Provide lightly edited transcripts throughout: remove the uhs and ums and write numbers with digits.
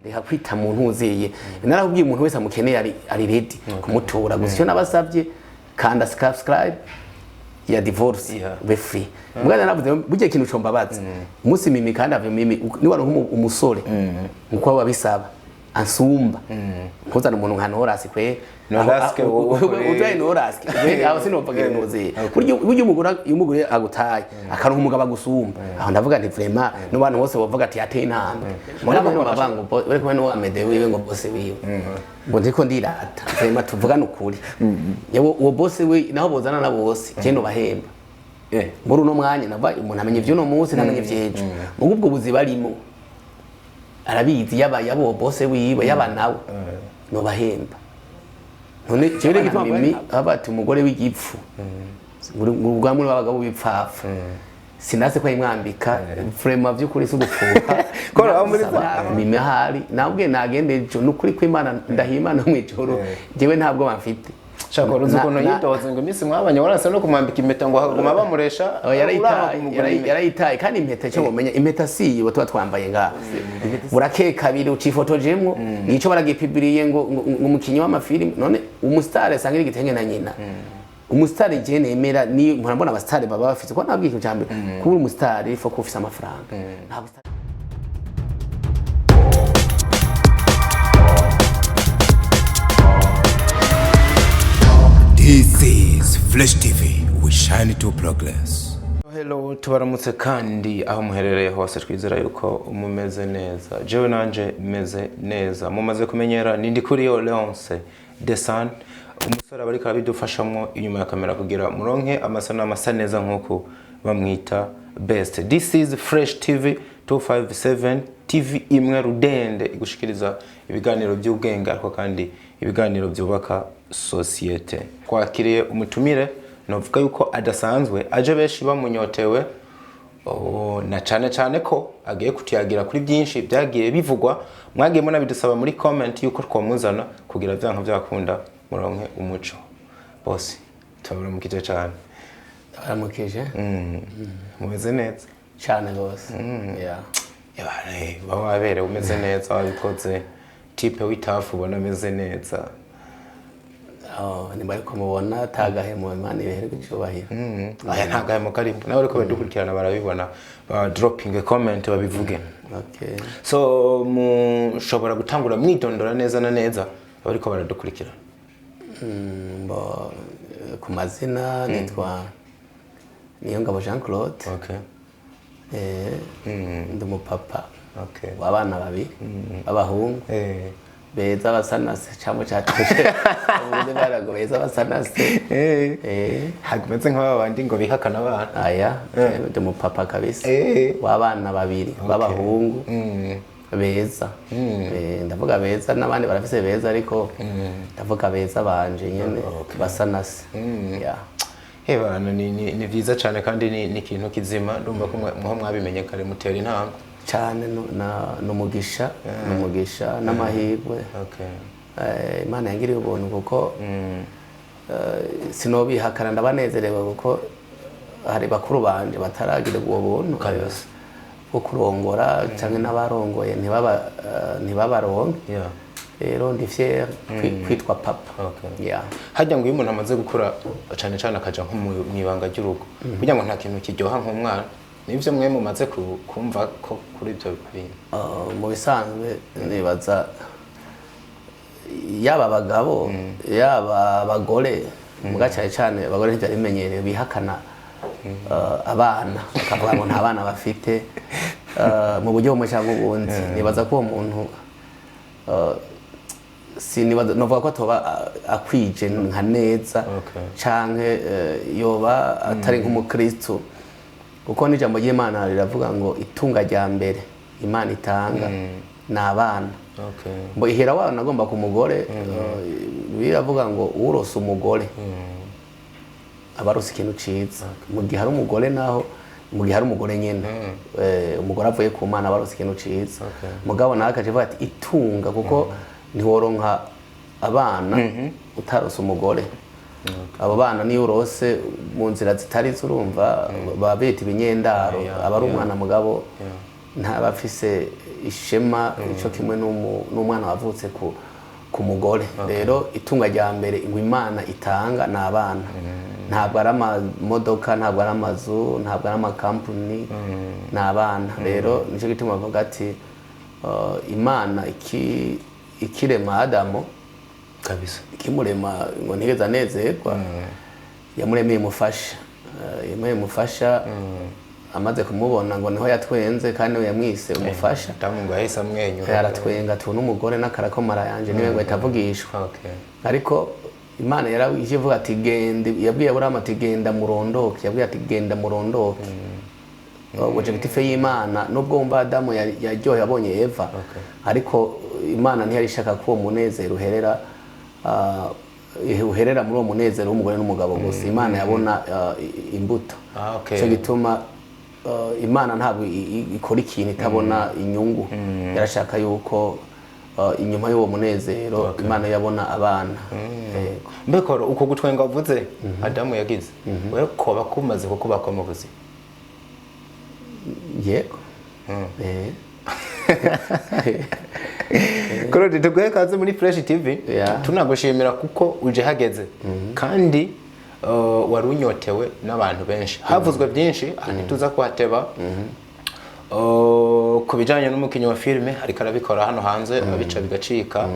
Reka kwita mu ntuzeye. Narakubwiye, umuntu wese amukeneye ari ready kumutora. Gusa icyo nabasabye, kanda subscribe ya divorce, ube free. Mugana navuze burya ikintu combabaza umunsi Mimi, kandi ave Mimi ni wari umusore nkuko babisaba ansumba, ntuzane umuntu nka Norasi kwe. Noraske wowe Utaye Noraske aho sinopfa ngira ntuziye. Burya umugore, iyo umugore agutaye akaronka umugabo agusumba, aho ndavuga nti vraiment n'abantu bose bavuga ati yateye intambwe. Mugabo no bavuga ngo bari kumwe n'uwo Amede wiwe, ngo boss wiwe, ngo ndiko ndirata. Vraiment tuvugane ukuri, yewe uwo boss we naho bozana na bose je nobahemba. Muri uno mwanya nava umuntu amenya ivy'uno munsi, ntamenye ivy'ejo. Mugo ubwo buzi barimo arabizi, yaba yabo boss wiwe, yaba nawe nobahemba. None jewe rero gituma Mimi aba ati umugore w'igipfu muri b'abagabo b'ibipfapfa, sinase ko yimwambika. Vraiment vy'ukuri si ugupfuka. Kora muri Mimi ahari nabwe nagende ejo, nukuri kw'Imana ndahimana mw'ijoro, jewe ntabwo bamfite. Shaka uruzi ukuntu yitoze ngo iminsi mwabanye waranse no kumwambika impeta, ngo haguma bamuresha. Oh, uranga kumugura impeta. Yarayitaye. Kandi impeta, icyo mumenya, impeta si iyo tuba twambaye ngaha. Burakeye kabiri ucifotojemwo, nico baragipibiriye ngo umukinyi w'amafilimi. None umusitari asangira igitenge na nyina? Umusitari je nemera ni mpora mbona abasitari baba bafise ko nabwiye ikintu cya mbere: kuba uri umusitari faut kuba ufise amafaranga. Nta busitari. This is Flash TV. We shine to progress. Hello, tubaramutse kandi aho muherereye hose, twizera yuko mumeze neza. Jewe nanje meze neza. Mumaze kumenyera ni Ndikuriyo Leonce Desan, umusore aba ariko arabidufashamwo inyuma ya kamera kugira muronke amasanamu asa neza nk'uko bamwita best. This is Fresh TV 257, TV imwe rudende igushikiriza ibiganiro by'ubwenge ariko kandi ibiganiro byubaka sosiyete. Twakiriye umutumire novuga yuko adasanzwe, aje benshi bamunyotewe. Oh, na cyane cyane ko agiye kutuyagira kuri byinshi byagiye bivugwa, mwagiye munabidusaba muri comment yuko twamuzana kugira byanka byakunda muronke umuco. Bose turabaramukije cyane. Baramukije. Mumeze neza? Cyane rwose, yeah. Ebana, baba waberewe, umeze neza, wabikoze, type w'itafu ubona ameze neza. Oh, nimba ariko mubona atagahemo, Imana ibiherwe icyubahiro. Aya nta gahemo karimo, nawe ariko badukurikirana barabibona, ba dropping comment babivuge. Okay. So mushobora gutangura mwidondora neza na neza abariko baradukurikira. Mbo ku mazina nitwa Niyongabo Jean Claude. Ndi umupapa w'abana babiri b'abahungu beza basa na se cyangwa cyatuje ubundi barago beza basa na se. Hagumeze nk'aba bandi ngo bihakana abana. Aya, ndi umupapa kabisa w'abana babiri b'abahungu beza. Ndavuga beza, n'abandi barafise beza, ariko ndavuga beza banje nyene basa na se. Yeah. Bana, ni vyiza cyane kandi ni ikintu kizima. Ndumva ko mwaho mwabimenye kare mutera intambwe. Cyane, n'umugisha n'amahirwe. Imana yangiriye ubuntu kuko sinobihakana, ndabanezerewe kuko hari bakuru banje bataragira ubwo buntu bwo kurongora cyangwa n'abarongoye ntibabaronke. Rero ndi fier kwitwa papa. Yeah. Harya ngo iyo umuntu amaze gukura cyane cyane akaja nko mw'ibanga ry'urugo, burya ngo nta kintu kiryoha nk'umwana. Nivyo mwe mumaze kumva ko kuri ibyo bintu? Mu bisanzwe nibaza yaba abagabo yaba abagore, muga cyane cyane abagore ntibyari bimenyerewe bihakana abana, bakavuga ngo nta bana bafite mu buryo bumwe cyangwa ubundi. Nibaza ko uwo muntu sinibaza novuga ko atoba akwije nka neza canke yoba atari nk'umukristo, kuko n'ijambo ry'Imana riravuga ngo itunga rya mbere Imana itanga ni abana. Ngo ihera wana agomba ku mugore. Biravuga ngo urose umugore aba arose ikintu ciza. Mu gihe hari umugore, naho mu gihe hari umugore nyene, umugore avuye ku Mana aba arose ikintu ciza. Mugabo nawe akaja avuga ati itunga, kuko ntiworonka abana utarose umugore. Abo bana niyo urose mu nzira zitari zo, urumva baba bita ibinyendaro, aba ari umwana mugabo ntaba afise Ishema ico kimwe n'umwana wavutse ku mugore. Rero itunga rya mbere ngo Imana itanga ni abana. Ntabwo ari amamodoka, ntabwo ari amazu, ntabwo ari amakampani, ni abana. Rero nicyo gituma bavuga ati Imana ikirema Adamu, ikimurema ngo ntigeze anezerwa, yamuremeye umufasha. Yamuremeye umufasha, amaze kumubona ngo niho yatwenze, kandi we yamwise umufasha. Adamu ngo yahise amwenyura. Aratwenga, tubona umugore n'akarakomara yanje niwe ngo ahita avugishwa. Ariko Imana yarabije ivuga ati genda, yabwiye Aburahamu ati genda murondoke, yabwiye ati genda murondoke. Objectif y'Imana, nubwo wumva Adamu yaryohe abonye Eva, ariko Imana ntiyari ishaka ko uwo munezero uherera muri uwo munezero w'umugore n'umugabo gusa. Imana yabona imbuto. Icyo gituma Imana ntabwo ikora ikintu itabona inyungu. Yarashaka yuko inyuma y'uwo munezero Imana yabona abana. Yego. Mbekoro uko gutwenga uvuze Adamu yagize, we koba kumaze kukubakwa mu buzima? Yego. Claude, tuguhe kaze muri Fresh TV. Tunagushimira kuko uje hageze, kandi wari unyotewe n'abantu benshi. Havuzwe byinshi aha, ntituza kuhateba. Ku bijyanye n'umukinnyi wa filime ariko arabikora hano hanze, abica bigacika,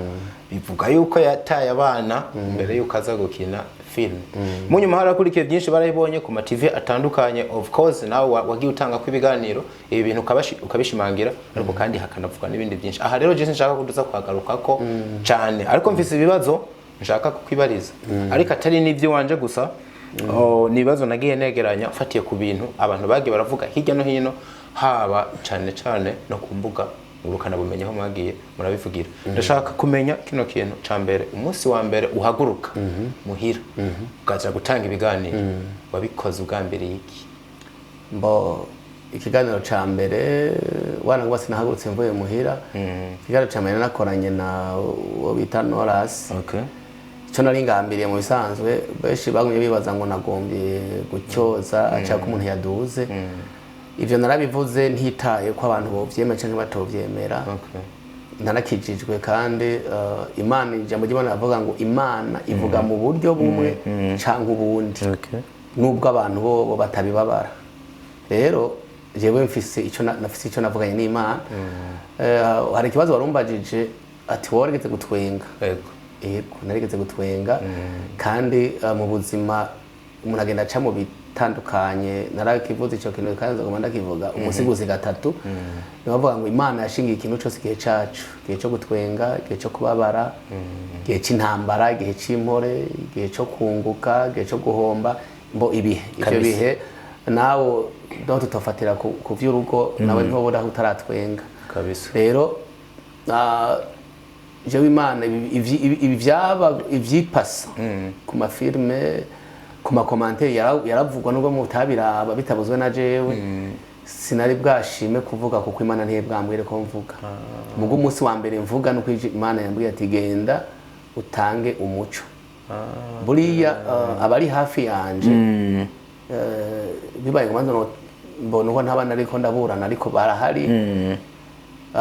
bivuga yuko yataye abana mbere yuko aza gukina filime. Mu nyuma harakurikiye byinshi, barabibonye ku ma TV atandukanye. Of course nawe wagiye utanga ko ibiganiro, ibi bintu ukabishimangira, ariko kandi hakanavugwa n'ibindi byinshi. Aha rero je sinshaka kuduza kuhagaruka ko cyane, ariko mfise ibibazo nshaka kukwibariza, ariko atari n'iby'iwanje gusa. Oh, ni ibibazo nagiye negeranya mfatiye ku bintu abantu bagiye baravuga hirya no hino, haba cyane cyane no ku mbuga ngurukanabumenyi aho mwagiye murabivugira. Ndashaka kumenya kino kintu ca mbere: umunsi wa mbere uhaguruka muhira ukaza gutanga ibiganiro, wabikoze ugambiriye iki? Mbo ikiganiro ca mbere wana ngo sinahagurutse mvuye muhira. Ikiganiro ca mbere nakoranye na uwo bita Noras. Icyo nari ngambiriye, mu bisanzwe benshi bagumye bibaza ngo nagombye gucyoza cyangwa ko umuntu yaduze. Ivyo narabivuze ntitaye ko abantu bovyemera canke batovyemera. Narakijijwe kandi Imana, ijambo ry'Imana rivuga ngo Imana ivuga mu buryo bumwe canke ubundi, nubwo abantu bo batabibabara. Rero jewe mfise icyo nafise icyo navuganye n'Imana. Hari ikibazo warumbajije ati wowe warigeze gutwenga? Yego. Yego, narigeze gutwenga. Kandi mu buzima umuntu agenda aca mu bitandukanye. Narakivuze icyo kintu kandi nzaguma ndakivuga umusiguzi gatatu. Ni bavuga ngo Imana yashingiye ikintu cyose igihe cacu: igihe cyo gutwenga, igihe cyo kubabara, igihe cy'intambara, igihe cy'impore, igihe cyo kunguka, igihe cyo guhomba. Mbo ibihe ivyo bihe nawe do tutofatira ku vy'urugo, nawe ntobora utaratwenga. Rero jewe Imana ibi vyaba ivyipasa ku mafilme, ku ma commentaires yaravugwa, nubwo mutabiraba bitabuzwe na jewe sinari bwashime kuvuga, kuko Imana ntiyebwambwire ko mvuga. Mugo umunsi wa mbere mvuga nuko Imana yambwiye ati genda utange umuco. Buriya abari hafi yanje, bibaye ngombwa no mbona uko ntaba nariko ndaburana, ariko barahari.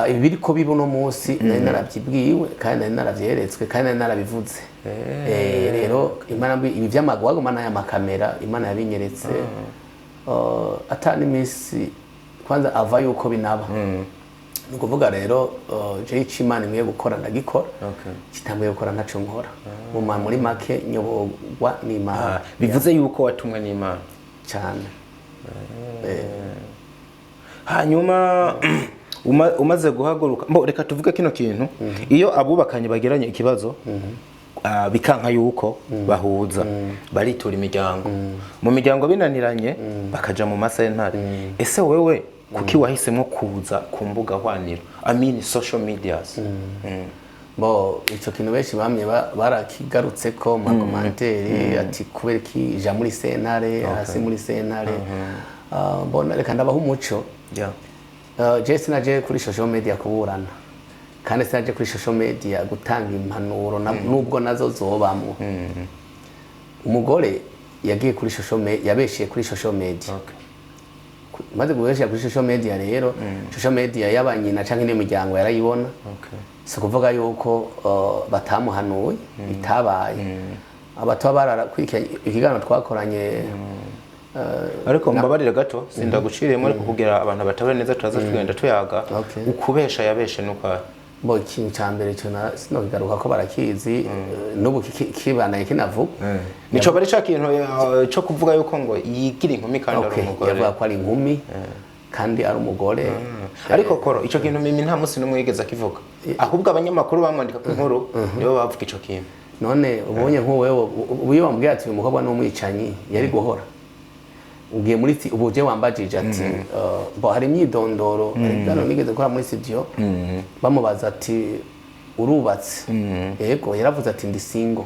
Ibi biriko biba uno munsi nari narabyibwiwe, kandi nari naravyeretswe, kandi nari narabivuze. Rero Imana ibi vy'amagwaguma n'aya makamera, Imana yabinyeretse ata n'iminsi kwanza ava yuko binaba. Ni ukuvuga rero jewe ico Imana inkwiye gukora ndagikora, kitambwiye gukora ntaco nkora. Muri make nyoborwa n'Imana. Bivuze yuko watumwe n'Imana? Cyane. Hanyuma umaze guhaguruka, mbo reka tuvuge kino kintu: iyo abubakanye bagiranye ikibazo, bikanka yuko bahuza, baritura imiryango. Mu miryango binaniranye bakaja mu masentare. Ese wewe kuki wahisemo kuza ku mbuga hwaniro, I mean social medias? Bo ico kintu benshi bamye barakigarutse ko mu ma commentaires ati kubera iki ija muri sentare, hasi muri sentare? Mbona reka ndabaha umuco. Je sinaje kuri social media kuburana, kandi sinaje kuri social media gutanga impanuro, nubwo nazo zobamwo. Umugore yagiye kuri social media, yabeshiye kuri social media. Maze kubeshya kuri social media rero, social media y'abanyina canke n'imiryango yarayibona. Si ukuvuga yuko batamuhanuye, bitabaye. Abatoba bararakurikiranye ikiganiro twakoranye. Ariko mbabarire gato, sindaguciriyemo, ariko kugira abantu batabona neza turaza tugenda tuyaga. Ukubesha yabeshe nuko Bo, ikintu ca mbere cyo sinokigaruka ko barakizi, n'ubu kibanaye kinavuga. Nico bari ca kintu co kuvuga yuko ngo yigira inkumi kandi ari umugore. Yavuga ko ari inkumi kandi ari umugore. Ariko koro ico kintu Mimi nta munsi n'umwe yigeze akivuga, ahubwo abanyamakuru bamwandika ku nkuru nibo bavuga ico kintu. None ubonye nk'uwewe, ubu iyo bamubwiye ati uyu mukobwa ni umwicanyi, yari guhora ugiye muri ubu je wambajije ati bo hari imyidondoro, hari ibiganiro nigeze gukora muri studio, bamubaza ati urubatse? Yego, yaravuze ati ndi single.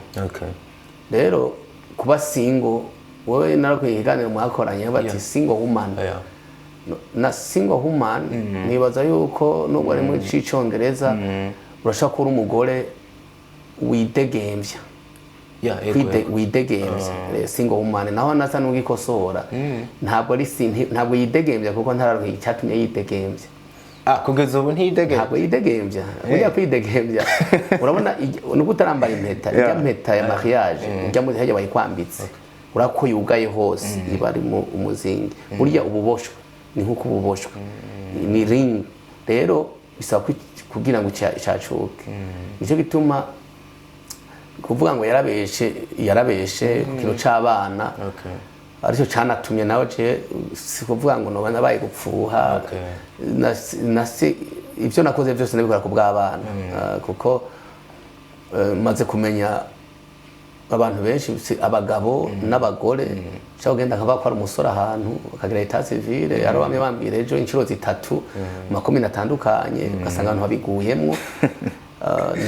Rero kuba single, wowe narakwiye ikiganiro mwakoranye bati single woman. Na single woman, nibaza yuko nubwo ari muri c'icongereza, urashobora kuba uri umugore widegemvya. Widegemvya. Single woman naho nasa n'ugikosora, ntabwo ari ntabwo yidegemvya, kuko ntararonka icyatumye yidegemvya. Ah, kugeza ubu ntiyidege? Ntabwo yidegemvya. Burya kwidegemvya, urabona nuko utarambara impeta, ijya mpeta ya mariage, ijya muri hajya bayikwambitse, urako yugaye hose, iba ari mu umuzingi. Burya ububoshwe ni nkuko ububoshwe ni ring. Rero bisaba kugira ngo icacuke. Nicyo gituma kuvuga ngo yarabeshe, yarabeshe ku kintu c'abana, aricyo canatumye nawe je si kuvuga ngo noba nabaye gupfuha. Ibyo nakoze byose nabikora ku bw'abana. Kuko maze kumenya abantu benshi, abagabo n'abagore, ushobora kugenda akavuga ko ari umusore ahantu akagira état civil, ari bamwe bambwira ejo inshuro zitatu mu makomine atandukanye, ugasanga abantu babiguyemwo.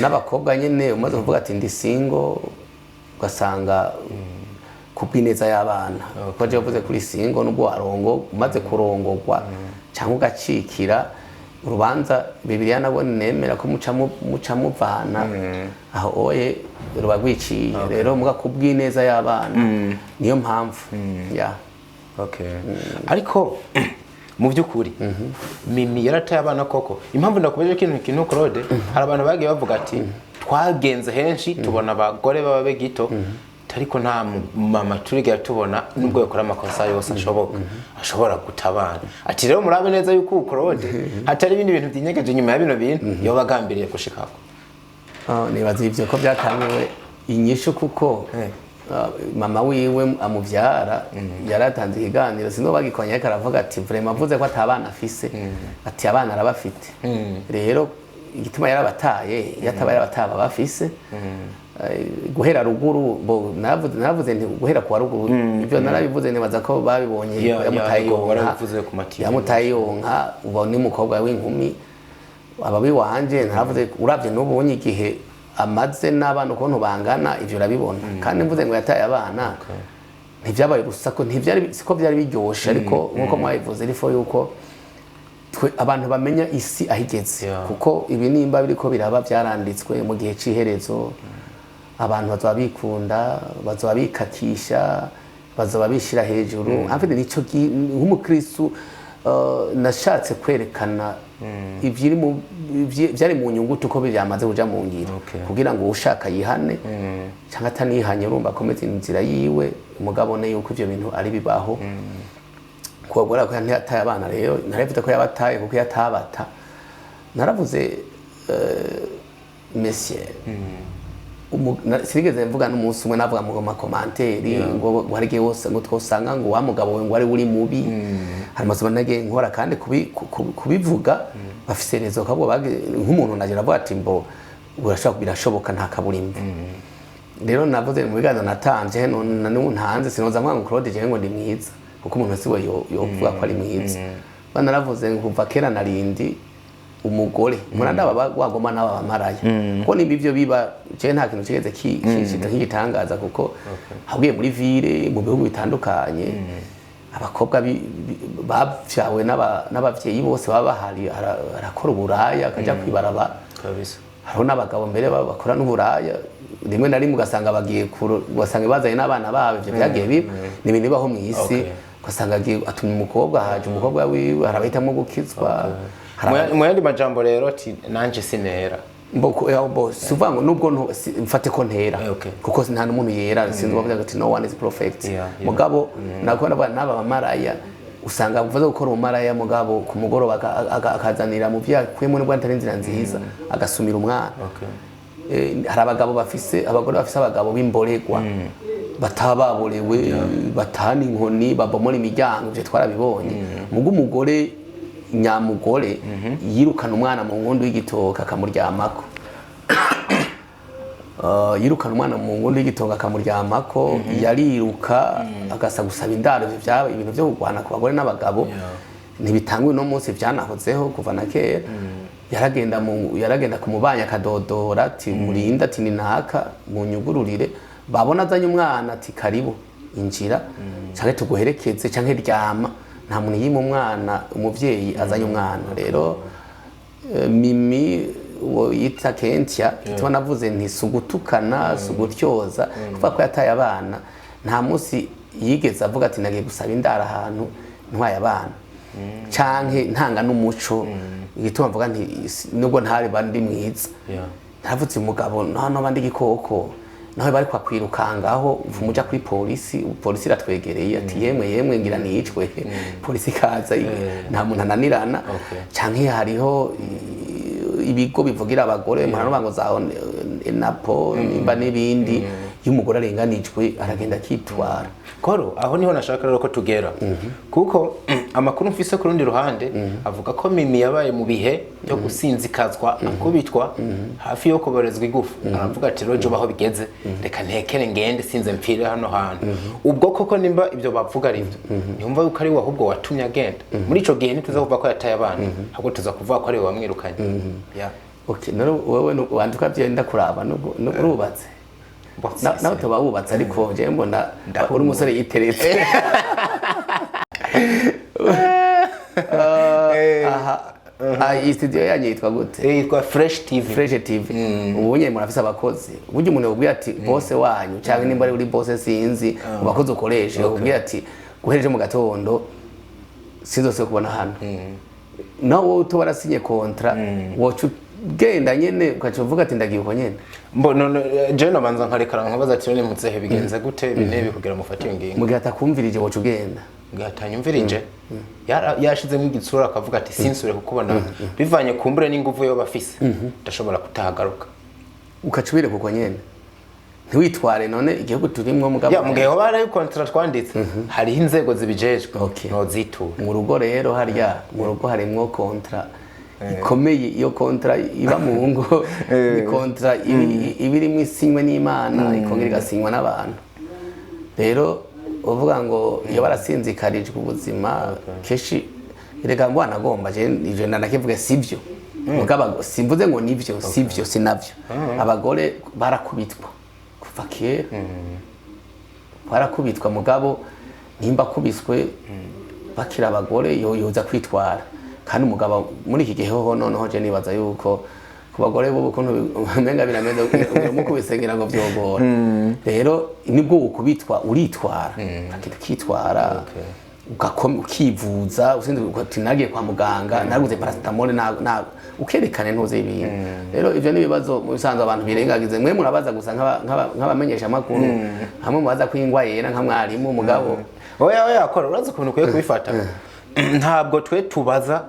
N'abakobwa nyene, umaze kuvuga ati ndi single, ugasanga kubw'ineza y'abana, kuko je uvuze kuri single, nubwo warongo, umaze kurongogwa cyangwa ugacikira urubanza, Bibiliya nabwo nemera ko muca muvana aho oye ruba rwiciye. Rero muga kubw'ineza y'abana, niyo mpamvu ya. Okay. Ariko mu by'ukuri Mimi yarataye abana koko? Impamvu ndakubaje kino kintu, Claude, hari abantu bagiye bavuga ati twagenze henshi tubona abagore baba gito, ariko nta mama turigera tubona, nubwo yakora amakosa yose ashoboka, ashobora guta abana. Ati rero murabe neza yuko ubu Claude hatari ibindi bintu byinyegeje inyuma ya bino bintu yoba agambiriye gushikako. Ah, nibaza ivyo ko byatangiwe inyishu, kuko mama wiwe amuvyara yaratanze ikiganiro, sino bagikonye, ariko aravuga ati vraiment avuze ko atabana afise, ati abana arabafite. Rero igituma yarabataye, yataba yarabataye bafise. Guhera ruguru, bo naravuze nti guhera kuwa ruguru, ibyo narabivuze, nibaza ko babibonye. Yamutaye yego, yonka. Warabivuze ku ma TV. Yamutaye yonka, uba ni umukobwa w'inkumi ababi wanje. Naravuze, uravye n'ubonye igihe amaze n'abana ukuntu bangana, ivyo urabibona. Kandi mvuze ngo yataye abana, ntivyabaye urusaku, ntivyari siko byari biryoshe, ariko nkuko mwabivuze, rifo yuko twe abantu bamenya isi aho igeze, kuko ibi nimba biriko biraba byaranditswe mu gihe c'iherezo, abantu bazoba bikunda, bazoba bikakisha, bazoba bishira hejuru. En fait, nico nk'umukristu nashatse kwerekana ivyiri mu vyari mu nyunguti uko byamaze kuja mu ngiro, kugira ngo ushaka yihane cyangwa atanihanye, urumva akomeze inzira yiwe, umugabo ne yuko ivyo bintu ari bibaho. Kubagora ko ntiyataye abana, rero naravuze ko yabataye kuko yatabata. Naravuze monsieur, sinigeze mvuga n'umunsi umwe, navuga mu ma commentaires ngo hari igihe wose ngo twosanga ngo wa mugabo we ngo ari uri mubi. Hari amasomo nagiye nkora kandi kubivuga bafise rezo kabwo nk'umuntu nagira avuga ati mbo birashoboka, nta kaburimbo. Rero navuze mu biganiro natanze n'ubu ntanze, sinoza mvuga ngo Claude jewe ngo ndi mwiza, kuko umuntu wese we yovuga ko ari mwiza. Ba naravuze ngo kuva kera narindi umugore murandaba wagoma n'aba bamaraya, kuko nimba ivyo biba, jewe nta kintu kigeze kinshika nk'igitangaza, kuko habwiye muri ville, mu bihugu bitandukanye, abakobwa bavyawe n'abavyeyi bose baba bahari, arakora uburaya akaja kwibaraba. Hariho n'abagabo mbere bakora n'uburaya, rimwe na rimwe ugasanga bagiye ugasanga bazanye n'abana babo. Ivyo byagiye biba, ni ibintu bibaho mu isi. Ugasanga atumye umukobwa, haje umukobwa wiwe, hari abahitamo gukizwa, hari Mu yandi majambo rero, ati nanje sinera. Bo si uvuga ngo nubwo mfate ko ntera, Okay. kuko nta n'umuntu yera, sinzi bavuga ati "No one is perfect." Mugabo nakubona bavuga n'aba bamaraya, usanga uvuze gukora ubumaraya, mugabo ku mugoroba akazanira mu byo yakuyemo, nubwo atari inzira nziza, agasumira umwana. Hari abagabo bafise abagore, bafise abagabo b'imboregwa, bataba baborewe, batana inkoni, babomora imiryango, ivyo twarabibonye. Mugo umugore nyamugore yirukana umwana mu nkondo y'igitoka akamuryamako, yirukana umwana mu nkondo y'igitoka akamuryamako, yariruka agasa gusaba indaro. Ivyo vyaba ibintu vyo kurwana ku bagore n'abagabo ntibitangwa uno munsi, vyanahozeho kuva na kera. Yaragenda ku mubanyi akadodora ati: "Murinda," ati: "Ni naka, munyugururire." Babona azanye umwana, ati: "Karibu, injira, canke tuguherekeze, canke ryama." Nta muntu yima umwana umuvyeyi azanye umwana. Rero Mimi uwo yita Kentia, tuba navuze nti si ugutukana, si ugutyoza, kuvuga ko yataye abana. Nta munsi yigeze avuga ati: "Nagiye gusaba indaro ahantu ntwaye abana," canke ntanga n'umuco. Igituma mvuga nti nubwo ntari ndi mwiza, ntaravutse umugabo naho bandi igikoko nawe bari kwakwirukangaho uvuma uja kuri polisi, polisi iratwegereye, ati: "Yemwe yemwe, ngira nicwe." Polisi ikaza, nta muntu ananirana. Canke hariho ibigo bivugira abagore, mpora ngo za enapo nimba n'ibindi, iyo umugore arenganijwe aragenda akitwara. Koro aho niho nashaka rero ko tugera, kuko amakuru mfise ku rundi ruhande avuga ko Mimi yabaye mu bihe byo gusinzikazwa, akubitwa hafi yo kuborezwa igufa, aravuga ati: "Rojo baho bigeze, reka ntekere ngende, sinze mpfire hano hantu." Ubwo koko nimba ibyo bavuga ari byo, ntiyumva yuko ari we ahubwo watumye agenda muri ico gihe? Ntituza kuvuga ko yataye abana, ahubwo tuza kuvuga ko ari we wamwirukanye. Yeah. Okay, none wewe wanje ukavyenda kuraba urubatse? Nawe tuba wubatse, ariko jewe mbona uri umusore yiteretse. Aha. Iyi studio yanyu yitwa gute? Yitwa Fresh TV. Fresh TV. Ubu nyene murafise abakozi. Burya umuntu yobwira ati boss wanyu, cyangwa nimba ari uri boss, sinzi, mu bakozi ukoresha, yobwira ati: "Guhereje mu gatondo sinzose kubona hano," nawe wowe utoba warasinye contrat, woca ugenda nyene, ugaca uvuga ati: "Ndagiye uko nyene." Mbo none jewe nobanza nkarekara nkabaza ati: "None muzehe, bigenze gute ibi n'ibi kugira mufate iyo ngingo?" Mu gihe atakumvirije, woca ugenda? Ngatanyumvirije, yashizemo igitsura akavuga ati: "Sinsubire kukubona," bivanye kumbure n'inguvu yoba afise, ndashobora kutahagaruka. Ugaca ubireka uko nyene, ntiwitware? None igihugu turimwo, mugabo Ya, mu gihe hoba hariho contrat twanditse, hariho inzego zibijejwe, nozitura. Mu rugo rero, harya mu rugo harimwo contrat ikomeye. Iyo contrat iba mu ngo ni contrat iba irimo isinywe n'Imana, ikongera igasinywa n'abantu. Rero uvuga ngo iyo barasinzikarijwe ubuzima kenshi, reka ngo wanagomba je ivyo ndanakivuge, sivyo. Mugabo simvuze ngo nivyo, sivyo, sinavyo. Abagore barakubitwa kuva kera, barakubitwa. Mugabo nimba akubiswe bakira abagore, yoza kwitwara. Kandi umugabo muri iki gihe hoho, noneho je nibaza yuko ku bagore bo ukuntu umenga birameze, uramukubise ngira ngo vyogora. Rero nibwo ukubitwa uritwara, ukagenda ukitwara, ukivuza, usinzi uti: "Nagiye kwa muganga, naraguze paracetamol," na ukerekana ntuze ibintu. Rero ivyo ni ibibazo mu bisanzwe abantu birengagize. Mwe murabaza gusa nk'abamenyesha amakuru, hamwe mubaza ko ingwa yera nka mwarimu, mugabo Oya oya, kora, urazi ukuntu ukwiye kubifata. Ntabwo twe tubaza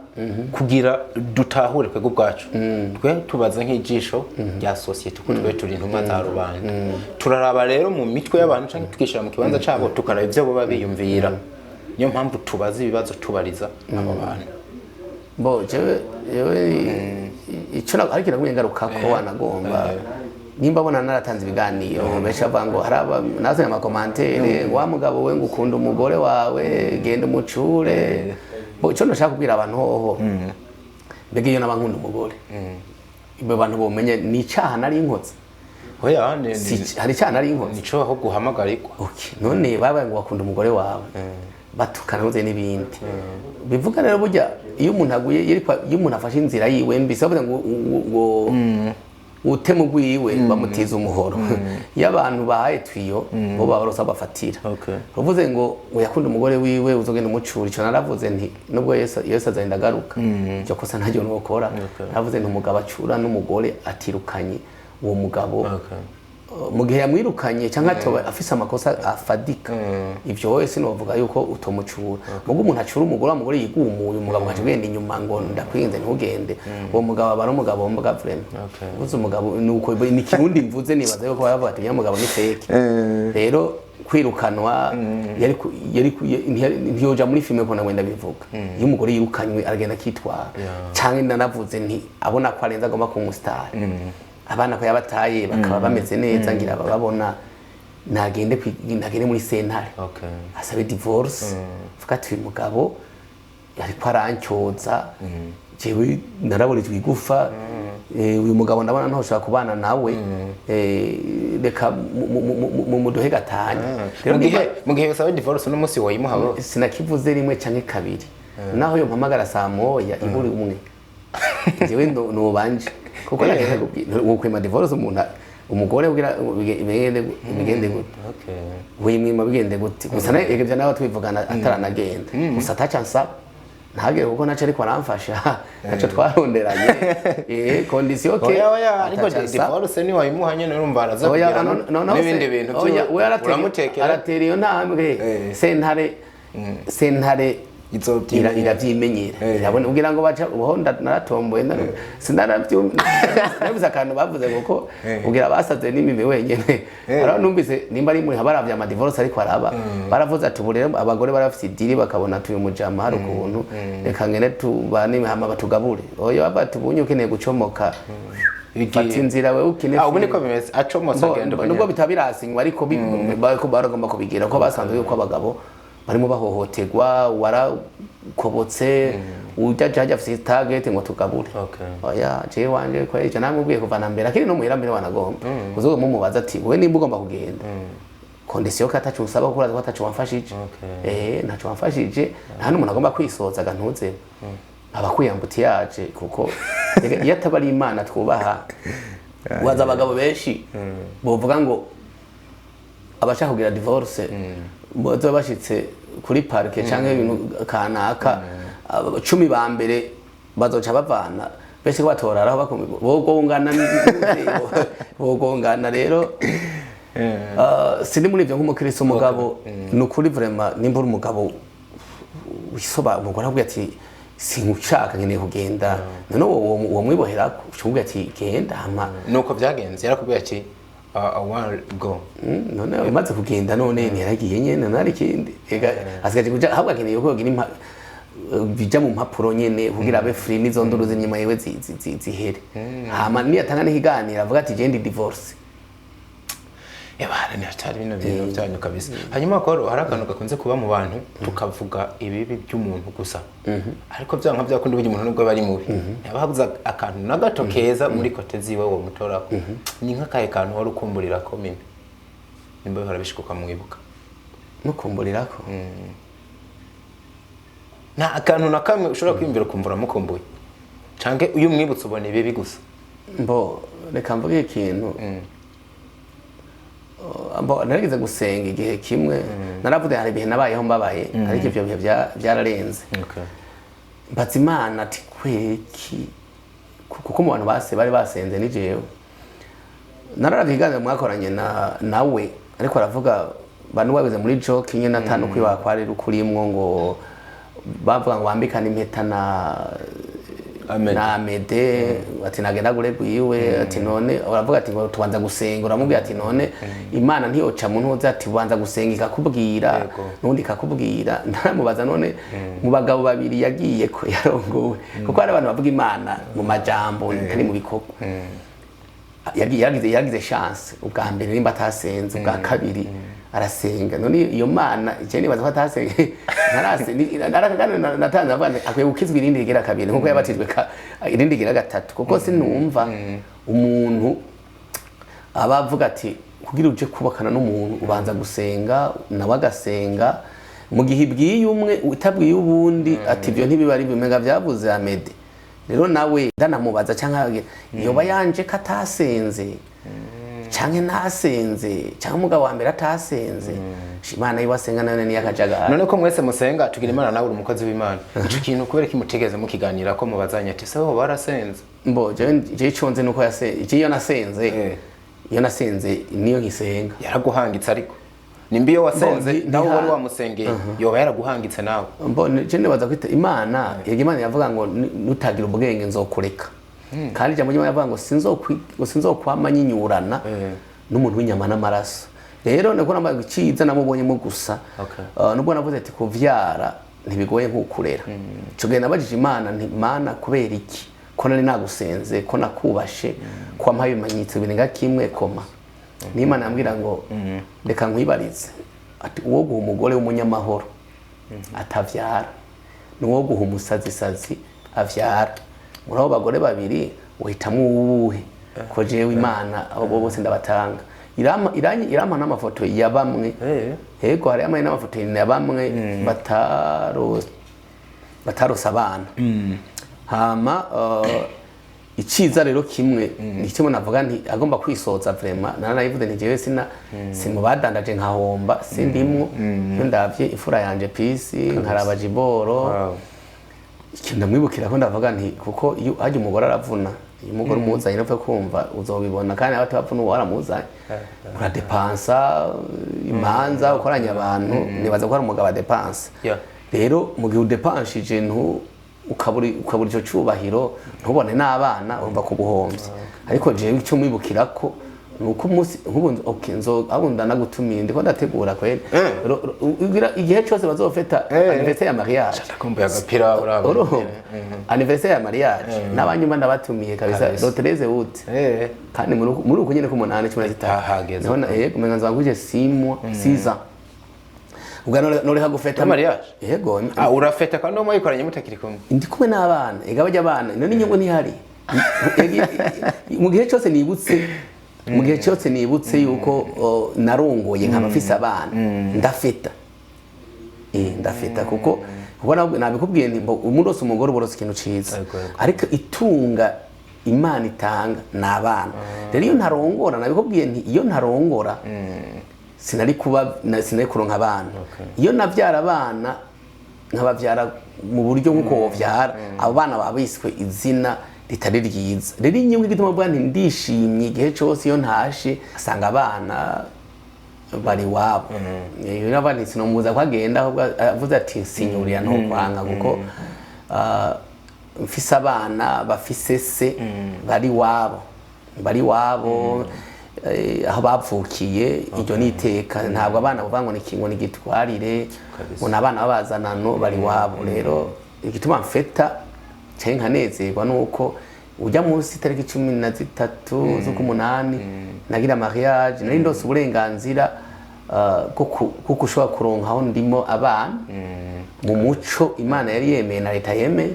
kugira dutahure twebwe ubwacu, twe tubaza nk'ijisho rya sosiyete, kuko twe turi intumwa za rubanda. Turaraba rero mu mitwe y'abantu cyangwa tukishyira mu kibanza cyabo, tukaraba ibyo baba biyumvira. Niyo mpamvu tubaza ibibazo, tubariza abo bantu. Bo jewe ico ariko nagumye ngaruka ko wanagomba nimba abona naratanze ibiganiro, benshi bavuga ngo hari aba nazanye ama commentaires: "Wa mugabo we, ngo ukunda umugore wawe, genda umucure." Bo ico ndashaka kubwira abantu hoho, mbega iyo naba nkunda umugore, ibyo bantu bomenye ni icaha nari nkoze? Oya, ni Hari icaha nari nkoze? Nico aho guhamagarirwa. Okay. None babaye ngo bakunda umugore wawe, batukana nuze n'ibindi bivuga. Rero burya iyo umuntu aguye, iyo umuntu afashe inzira yiwe mbi, si bavuze ngo Utema ugwiwe bamutiza umuhoro. Iyo abantu bahaye tuyau, bo babarosa bafatira. Uvuze ngo yakunda umugore wiwe, uzogenda umucura. Ico naravuze nti nubwo Yesu azagenda agaruka, iryo kosa ntaryo nokora. Naravuze nti umugabo acura n'umugore atirukanye uwo mugabo, mu gihe yamwirukanye cyangwa atoba afise amakosa afadika, ivyo wowe sinovuga yuko utomucura. Mugo umuntu acura umugore, wa mugore yigumuye, umugabo ugaca ugenda inyuma ngo ndakwinze ntugende, uwo mugabo aba ari umugabo mbwa vraiment. Uvuze umugabo nuko ni Kirundi mvuze, nibaza yuko baravuga ati umugabo ni fake. Rero kwirukanwa yari ntiyoja muri filime ko nawe ndabivuga. Iyo umugore yirukanywe aragenda akitwara, canke nanavuze nti abona ko arenze, agomba kuba umusitari, abana ko yabataye bakaba bameze neza, ngira bababona, nagende muri sentare, asabe divorce, vuga ati uyu mugabo ariko arancyoza, jewe naraborejwe igufa, uyu mugabo ndabona ntoshobora kubana nawe, reka muduhe gatanya. Rero Mu gihe mu gihe usaba divorce uno munsi, wayimuha wowe? Sinakivuze rimwe canke kabiri, naho yo mpamagara saa 1 iburi umwe, jewe nubanje kuko wokwima divorce umuntu, umugore, kugira bigende gute? Wimwima bigende gute? Gusa nawe ivyo nawe twivugana ataranagenda, gusa ataca nsaba ntagere, kuko naco ariko aramfasha, naco twaronderanye, condition ke. Oya, ariko ataca ansaba. Divorce ni wayimuha nyene, urumva araza Oya, kugira no, n'ibindi bintu oya, we uramutekera. Aratera iyo ntambwe, sentare Izovyimenyera. Iravyimenyera, irabona kugira ngo baca uho naratomboye, sinabize akantu bavuze kuko kugira basaze n'imimi wenyene. Hariho numvise nimba ari muri baravye ama divorce, ariko araba baravuze ati ubu rero abagore barafise idiri, bakabona tuyu mujama hari ukuntu, reka ngene tubane hama batugabure. Oya, bati ubunye ukeneye gucomoka, fata inzira wewe ukine. Ah, ubu niko bimeze, acomotse agenda uko Nubwo nyene. bitaba birasinywa, ariko baragomba kubigira ko basanzwe yuko abagabo barimo bahohoterwa, warakobotse ujya jajya afise target ngo tugabure. Oya, jewe wanje ko icyo namubwiye kuva na mbere akiri no muhira mbere, wanagomba uzoga mumubaza ati wowe nimba ugomba kugenda, condition ko atacu usaba, kuko urazi ko atacu wamfashije. Ntaco wamfashije, nta n'umuntu agomba kwisoza agantuze aba yaje, kuko iyo ataba ari Imana twubaha, waza abagabo benshi bovuga ngo abashaka kugira divorce bazoba bashitse kuri parquet canke ibintu kanaka, 10 ba mbere bazoca bavana benshi ko batoraraho bogongana, bogongana. Rero sindi muri ivyo nk'umukristo. Umugabo ni ukuri vraiment, nimba uri umugabo wisoba, umugore avuga ati singushaka, nkeneye kugenda, none uwo mwiboherako uca ati genda hama. Nuko byagenze, yarakubwiye ati I want to go. None umaze kugenda, none ntiyaragiye nyene, nari ikindi. Ega asigaje kuja, ahubwo akeneye ko yogira bija mu mpapuro nyene kugira abe free, n'izo nduru z'inyuma yewe zihere, hama niyatanga n'ikiganiro avuga ati je ndi divorce. Ebana, ni hatari bino bintu byanyu kabisa. Hanyuma koro hari akantu gakunze kuba mu bantu, tukavuga ibibi by'umuntu gusa, ariko byanka byakunda burya umuntu nubwo aba ari mubi, ntaba habuze akantu na gato keza muri côté ziwe wo mutorako. Ni nk'akahe kantu wari ukumburira ko mimi, nimba bihora bishika ukamwibuka? Mukumburirako? Nta akantu na kamwe ushobora kwiyumvira ukumva uramukumbuye, canke iyo umwibutse ubona ibibi gusa? Mbo reka mvuge ikintu. Mbo narigeze gusenga igihe kimwe, naravuze hari ibihe nabayeho mbabaye, ariko ivyo bihe byararenze. Mbaza Imana ati kweki, kuko mu bantu base bari basenze ni jewe. Nararavye ikiganiro mwakoranye na nawe, ariko aravuga bantu babize muri joke nyene atanu kwiba kwari rukurimwo, ngo bavuga ngo bambikane impeta na Amede. na Amede, ati nagenda guregwa iwe, ati none uravuga ati ngo tubanza gusenga, uramubwira ati none Imana ntiyoca mu ntuzi, ati ubanza gusenga ikakubwira. Nundi ikakubwira. Ndaramubaza none mu bagabo babiri yagiye ko yarongowe, kuko hari abantu bavuga Imana mu majambo ntari mu bikorwa. Yagize chance ubwa mbere nimba atasenze, ubwa kabiri arasenga. None iyo Mana je nibaza ko atasenga, ntarase narakagana natanze avuga nti akwiye gukizwa irindi rigira kabiri nkuko yabatijwe irindi rigira gatatu, kuko sinumva umuntu aba avuga ati kugira uje kubakana n'umuntu ubanza gusenga, nawe agasenga, mu gihe ibwiye umwe utabwiye ubundi, ati ibyo ntibiba ari bimenga byavuze Amede. Rero nawe ndanamubaza canke yoba yanje ko atasenze canke ntasenze, canke umugabo wa mbere atasenze. Imana yiwe asenga nayo ni yakajagari. None ko mwese musenga, tugira Imana, nawe uri umukozi w'Imana, ico kintu kubera ko imutigeze mukiganira ko mubazanye ati se ho barasenze? Mbo jewe ico nzi nuko yase, iyo nasenze, iyo nasenze niyo nkisenga. Yaraguhangitse, ariko nimba iyo wasenze nawe wari wamusengeye, yoba yaraguhangitse nawe. Mbone je nibaza kwita Imana, yego, Imana yavuga ngo nutagira ubwenge nzokureka. Kandi ijambo ry'Imana yavuga ngo ngo sinzokwama nyinyurana n'umuntu w'inyama n'amaraso. Rero niko nambaye icyiza namubonyemo gusa. Nubwo navuze ati kuvyara ntibigoye nk'ukurera, ico gihe nabajije Imana nti: "Mana, kubera iki ko nari nagusenze, ko nakubashe, ko wampaye ibimenyetso birenga kimwe koma?" N'Imana yambwira ngo: "Reka nkwibarize," ati: "Uwo guha umugore w'umunyamahoro atavyara, nuwo guha umusazisazi avyara, muri abo bagore babiri uhitamo uwuhe? Ko jewe Imana abo bose ndabatanga." Irampa n'amafoto ya bamwe. Yego, hari amwe n'amafoto ya bamwe batarose abana. Hama iciza rero kimwe ni kimwe navuga nti agomba kwisoza vraiment. Naranayivuze nti jewe sina simubadandaje nkahomba, sindimwo. Iyo ndavye imfura yanje Pisi, nkaraba Jiboro, ikintu ndamwibukira ko ndavuga nti kuko iyo hajya umugore aravuna, iyo umugore umuzanye nupfe kumva uzobibona, kandi abatabavuna uwo waramuzanye uradepansa imanza ukoranya abantu, nibaza ko hari umugabo adepansa. Rero mu gihe udepanshije ntu ukabura ico cubahiro, ntubone n'abana, urumva ko ubuhombye. Ariko jewe icyo mwibukira ko ni uko umunsi nk'ubu okay, nzo ahubwo ndanagutumiye, ndiko ndategura kweri. Igihe cyose bazofeta anniversaire ya mariage. Ndakumbuye agapira uraba. Urumva, anniversaire ya mariage n'abanyuma ndabatumiye kabisa. Kabisa. Le 13 août. Kandi muri uku nyene k'umunani, 13. Hahageze. Niho yego, umenga nzaba 6 mois, 6 ans ubwo noreka gufeta. Mariage? Yego. Ah, urafeta kandi uwo mwayikoranye mutakiri kumwe? Ndi kumwe n'abana, ega bajya abana none inyungu ntihari. Mu gihe cyose nibutse, mu gihe cyose nibutse yuko narongoye nkaba mfise abana, ndafeta. Ndafeta kuko nabikubwiye nti mbo umurose umugore uborose ikintu ciza. Yego. Ariko itunga Imana itanga ni abana. Rero iyo ntarongora, nabikubwiye nti iyo ntarongora sinari kuba sinari kuronka abana. Iyo navyara abana nkabavyara mu buryo nk'uko wovyara, abo bana baba biswe izina ritari ryiza. Rero inyungu igituma mvuga nti ndishimye igihe cose iyo ntashe asanga abana bari iwabo. Iyo navuga nti sinomubuza ko agenda, ahubwo avuze ati nsinyurira ntokwanga, kuko mfise abana bafise se, bari iwabo, bari iwabo, aho bavukiye. Iryo ni iteka, ntabwo abana bavuga ngo ni ngo ni gitwarire, ngo ni abana babazanano, bari iwabo. Rero igituma mfeta cyangwa nkanezerwa nuko ujya munsi itariki 13 z'ukumunani nagira mariage, nari ndose uburenganzira bwo ushobora kuronka aho ndimo abana mu muco Imana yari yemeye na leta yemeye.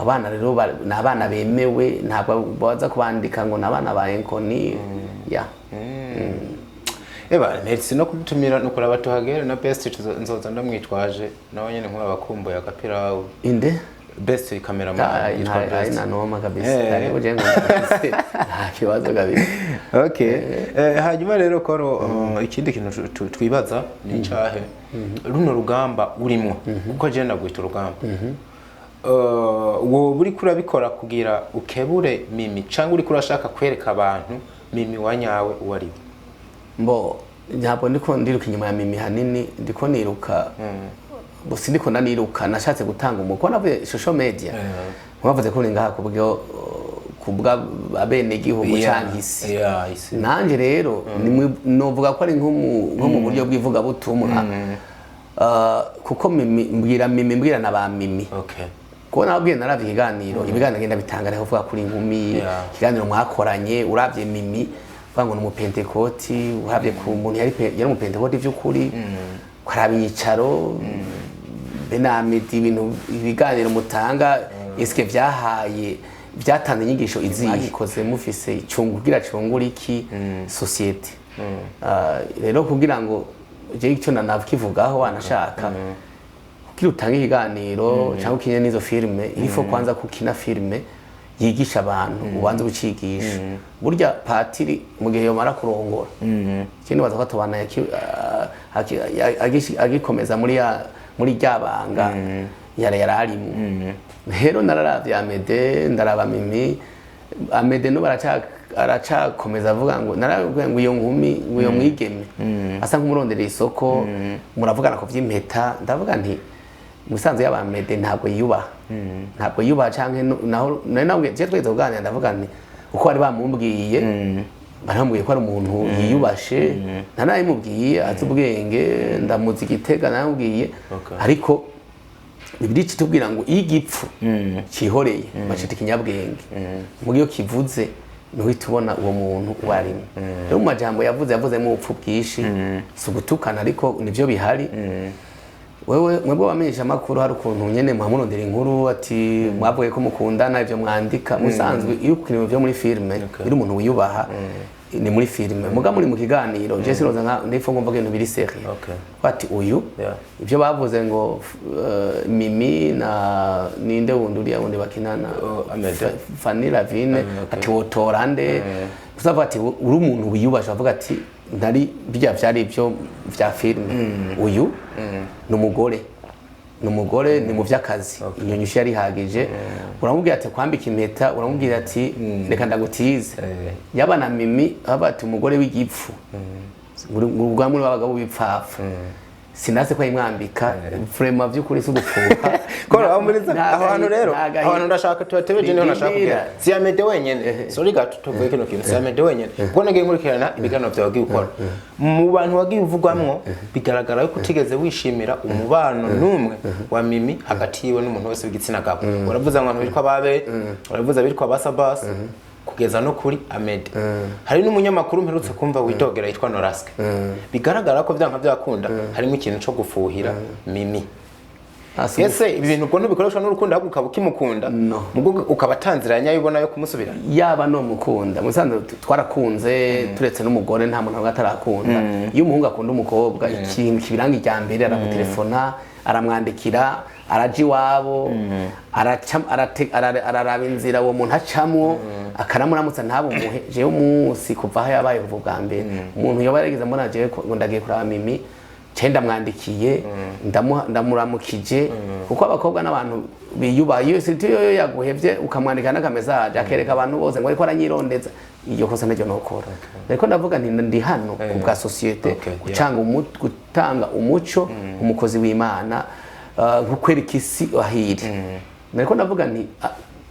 Abana rero ni abana bemewe, ntabwo baza kubandika ngo ni abana ba enkoni ya. Eba, merci no kudutumira no kuraba tuhagere na Best, nzoza ndamwitwaje nawe nyene nkuba bakumbuye agapira wawe. Inde? Best cameraman yitwa Nta Best. Na noma kabisa. Karibu, je ngunda, nta kibazo kabisa. Okay. Hanyuma rero koro ikindi kintu twibaza ni icahe runo rugamba urimwo, kuko je ndagwita urugamba. Wowe uriko urabikora kugira ukebure Mimi, cyangwa uriko urashaka kwereka abantu Mimi wa nyawe uwo ari we? Mbo ntabwo ndiko ndiruka inyuma ya Mimi hanini, ndiko niruka gusa, ndiko ndaniruka nashatse gutanga umuko navuye social media, mwavuze ko uri ngaha kubwo kubwa abenegihugu canke isi. Yeah, isi. Nanje rero novuga ko ari nko mu buryo bw'ivugabutumwa. Kuko Mimi mbwira, Mimi mbwira na ba Mimi. Kuko nababwiye naravye ikiganiro, ibiganiro ngenda bitanga ariho uvuga kuri inkumi. Ikiganiro mwakoranye, uravye Mimi uvuga ngo ni umupentekoti, uravye ku muntu yari yari umupentekoti vy'ukuri, ukaraba inyicaro be na Amedi, ibintu ibiganiro mutanga eske vyahaye byatanze inyigisho izihe mwagikoze mufise icungu kugira cungura iki société? Rero kugira ngo je icyo nanakivugaho, wanashaka kugira utange ikiganiro cyangwa ukine n'izo filime, il faut kwanza kukina filime. Yigisha abantu, ubanze ucigisha. Burya patiri mu gihe yomara kurongora, ikindi baza ko atobana agikomeza muri rya banga yari arimo. Rero nararavye Amede, ndaraba Mimi. Amede no aracakomeza avuga ngo narabwiye ngo iyo nkumi, ngo iyo mwigeme asa nk'umurondera isoko, muravugana ku vy'impeta. Ndavuga nti musanze yaba Amede ntabwo yiyubaha, ntabwo yiyubaha, canke naho nari nabwiye je twigeze kuganira, ndavuga nti uko bari bamumbwiye, barambwiye ko ari umuntu yiyubashe, ntanabimubwiye, azi ubwenge, ndamuzi igitega, naramubwiye. Ariko Bibiliya itubwira ngo iyo igipfu cyihoreye bacita ikinyabwenge, mu iyo kivuze ntuhita ubona uwo muntu uwo arimo. Rero mu majambo yavuze, yavuzemo ubupfu bwinshi, si ugutukana ariko nivyo bihari. Wewe mwebwe bamenyesha amakuru, hari ukuntu nyene muhamurondera inkuru ati mwavuye ko mukundana, ivyo mwandika musanzwe. Iyo ukina ibintu vyo muri filme, uri umuntu wiyubaha, ni muri filme, muga muri mu kiganiro je sinoza nka ndifo ngomba ibintu biri sérieux. Bati uyu ibyo bavuze ngo Mimi na ninde wundi, uriya wundi bakinana? Oh, Amede. Fanny Lavine. Ati wotora nde? Gusa avuga ati uri umuntu wiyubasha, avuga ati ntari bijya vyari ibyo vya filme, uyu ni umugore, ni umugore, ni mu vy'akazi, iyo nyishu yari ihagije. Uramubwira ati kwambika impeta, uramubwira ati reka ndagutize. Yaba na Mimi aba ati umugore w'igipfu, urwamwe rw'abagabo b'ibipfapfa, sinase ko yimwambika vraiment, vy'ukuri si ugupfuka. Kora aho muri aho hantu rero, aho hantu ndashaka tubatebeje, niho nashaka kugera. Si Amede wenyene, sorry gato tuvuye kino kintu, si Amede wenyene, kuko nagiye nkurikirana ibiganiro byawe wagiye ukora, mu bantu wagiye uvugwamwo bigaragara yuko utigeze wishimira umubano n'umwe wa Mimi hagati yiwe n'umuntu wese w'igitsina gabo. Uravuze ngo abantu bitwa babe, uravuze abitwa basabasi, kugeza no kuri Amede. Hari n'umunyamakuru mperutse kumva widogera yitwa Noraske. Bigaragara ko byanka byakunda harimo ikintu cyo gufuhira Mimi. Ese ibi bintu ubwo ntubikoreshwa n'urukundo, ahubwo ukaba ukimukunda? No. Mubwo ukaba atanzira nyayo ubona yo kumusubira? Yaba no mukunda, musanzwe twarakunze, turetse n'umugore nta muntu aba atarakunda. Iyo umuhungu akunda umukobwa, ikintu kibiranga ijya mbere, aramutelefona, aramwandikira, araja iwabo, araraba inzira uwo muntu acamwo, akanamuramutsa, ntabumuhe. Jewe umunsi kuva aho yabaye, kuva ubwa mbere umuntu yoba yarigeze mbona jewe ngo ndagiye kuraba Mimi, ce ndamwandikiye, ndamuramukije, kuko abakobwa n'abantu biyubaha. Iyo surtout iyo yaguhevye ukamwandika n'akamesaje akereka abantu bose ngo ariko aranyirondeza, iryo kosa niryo nokora. Ariko ndavuga nti ndi hano ku bwa société, gutanga umuco, umukozi w'Imana, kwereka isi ahiri. Nariko ndavuga nti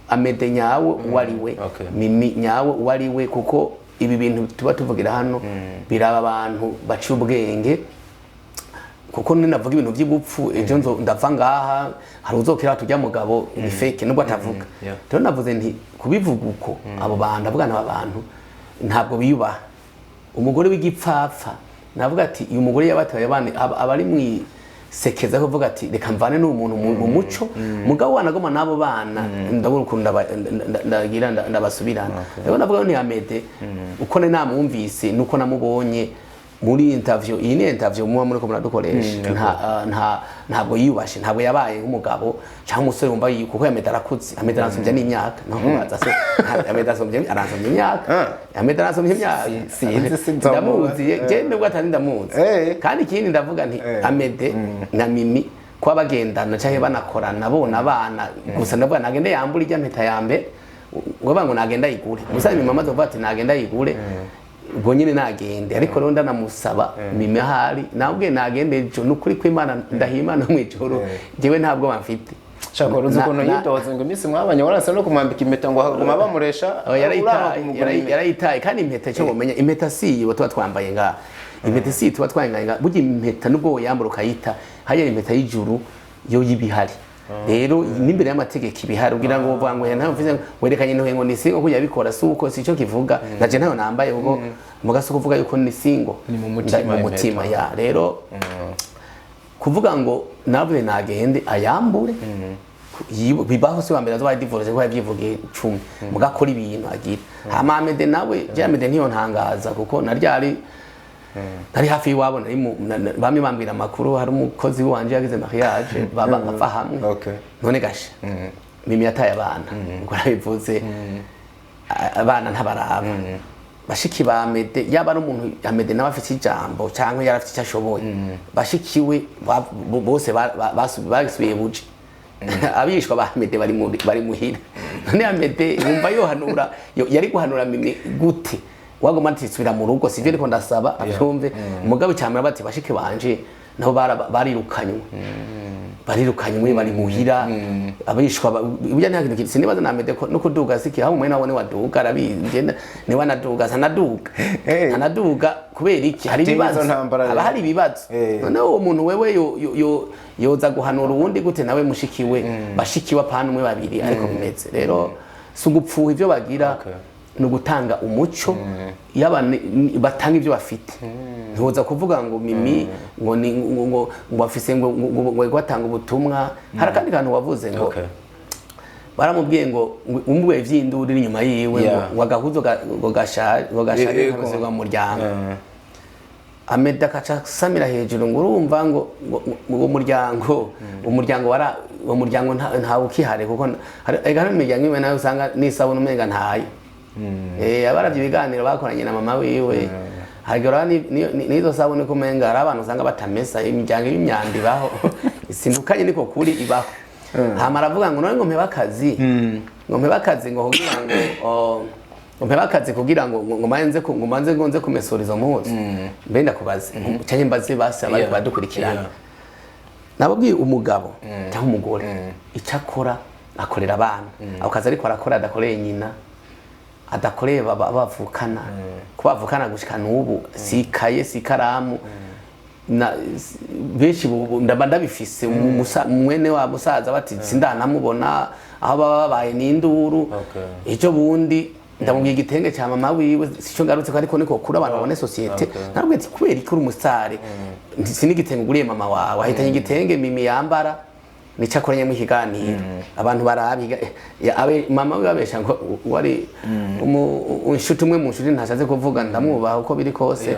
Amede nyawe uwo ari we, Mimi nyawe uwo ari we, kuko ibi bintu tuba tuvugira hano biraba abantu baciye ubwenge, kuko ninavuga ibintu by'ubupfu ejo ndava ngaha hari uzokira tujya mugabo ni fake nubwo atavuga. Rero navuze nti kubivuga uko abo bantu, ndavuga n'aba bantu ntabwo biyubaha. Umugore w'igipfapfa, navuga ati uyu mugore yabataye abana aba ari mwisekeza kuvuga ati reka mvane n'uwo muntu mu muco, mugabo wanagoma n'abo bana, ndabona ukuntu ndagira ndabasubirana. Rero navuga ni Amede uko nari namwumvise nuko namubonye muri interview, iyi ni interview muba muri ko muradukoresha, nta ntabwo yiyubashe, ntabwo yabaye nk'umugabo cyangwa umusore wumva kuko Amede arakuze. Amede aransumbya n'imyaka, naho kubaza se Amede aransumbya imyaka, Amede aransumbya imyaka. Sinzi, sinzamuba. Ndamuzi je nubwo atari ndamuzi. Kandi ikindi ndavuga nti Amede na Mimi kuba bagendana cyangwa banakorana bona abana gusa, ndavuga nagende yambure ijya mpeta ya mbere, ubwo ngo nagenda ayigure. Musa Mimi amaze kuvuga ati nagenda ayigure, ubwo nyine nagende. Ariko rero ndanamusaba Mimi ahari nabwe nagende ejo, ni ukuri kw'Imana, ndahiye Imana mu ijoro, njyewe ntabwo bamfite. Shaka uruzi ukuntu yitoze ngo iminsi mwabanye waranse no kumwambika impeta, ngo haguma bamuresha. Oh, uranga kumugura impeta. Yarayitaye. Kandi impeta, icyo mumenya, impeta si iyo tuba twambaye ngaha, impeta si iyo tuba twambaye ngaha. Burya impeta nubwo woyambara ukayita hariya, impeta y'ijuru yo y'ibihari rero n'imbere y'amategeko ibihari, ugira ngo uvuga ngo ntayo mvuze ngo werekanye intohe ngo ni single, ko yabikora si uko, si cyo kivuga. Naje ntayo nambaye, kuko muga si ukuvuga yuko ni single. Ni mu mutima. Mu mutima. Impeta. Ya rero kuvuga ngo navuze nagende ayambure, bibaho si wa mbere azoba divorce ko yavyivugiye 10, mugakora ibintu agira. Hama Amede nawe, je Amede ntiyo ntangaza, kuko naryari nari hafi y'iwabo, nari bamwe bambwira amakuru, hari umukozi wanje yagize mariage baba bapfa hamwe. None gashe Mimi yataye abana, uko nabivuze, abana ntabaraba. Bashiki ba Amede, yaba ari umuntu Amede nawe afite ijambo cyangwa yari afite icyo ashoboye, bashiki we bose basubiye buje. Abishwa ba Amede bari muhira. None Amede wumva yohanura, yari guhanura Mimi gute? Wagoma ati subira mu rugo, sivyo? Ariko ndasaba abyumve. Mugabo cyamara bati bashiki banje nabo barirukanywe, barirukanywe, bari muhira. Abishwa burya nta kintu sinibaza na Amede ko no kuduga siki aho umwe nawe waduga arabizi, ngenda niwe anaduga sanaduga. Anaduga kubera iki? Hari Atinya ibibazo. Izo ntambara Haba rero. hari ibibazo. Noneho uwo muntu wewe yoza guhanura uwundi gute? Nawe mushiki we, bashiki we, apana umwe, babiri, ariko bimeze rero si ugupfuha ibyo bagira. Ni ugutanga umuco. Yaba batanga ibyo bafite, ntiwoza kuvuga ngo Mimi ngo ni ngo afise ngo batanga ubutumwa. Hari akandi kantu wavuze ngo baramubwiye ngo umubwiye ivy'induru iri inyuma yiwe, ngo ngo agahuzo ngo gashaje, ngo gashaje nk'abasirwa mu muryango. Ameda akaca asamira hejuru ngo urumva ngo umuryango wara uwo muryango ntawe ukihari, kuko ega hari imiryango imwe nayo usanga n'isabune umenga ntayo. Abaravye ibiganiro bakoranye na mama wiwe, hagera n'izo sabune ko umenga hari abantu usanga batamesa. Imiryango y'imyanda ibaho, sindukanye niko kuri ibaho. Hama aravuga ngo none ngo mpebe akazi, ngo mpebe akazi, ngo kugira ngo ngo mpebe akazi kugira ngo manze ngo nze kumesura izo mpuzu. Mbe ndakubaze canke mbaze basi abari badukurikirana. Nababwiye, umugabo cyangwa umugore icyo akora akorera abana. Ako kazi ariko arakora adakoreye nyina, adakoreye bavukana, ko bavukana gushika n'ubu si ikaye si ikaramu na benshi ndaba ndabifise mwene wa musaza bati sindanamubona aho baba babaye n'induru. Ejo bundi ndamubwiye igitenge cya mama wiwe, sico ngarutse ko, ariko niko kuri abantu babone société. Narabwiye ati kubera iki uri umusare si n'igitenge uguriye mama wawe? Ahitanye igitenge Mimi yambara, nico akoranyemo ikiganiro abantu barabiga. Mama we babesha ngo wari inshuti, umwe mu nshuti ntashatse kuvuga, ndamwubaha uko biri kose,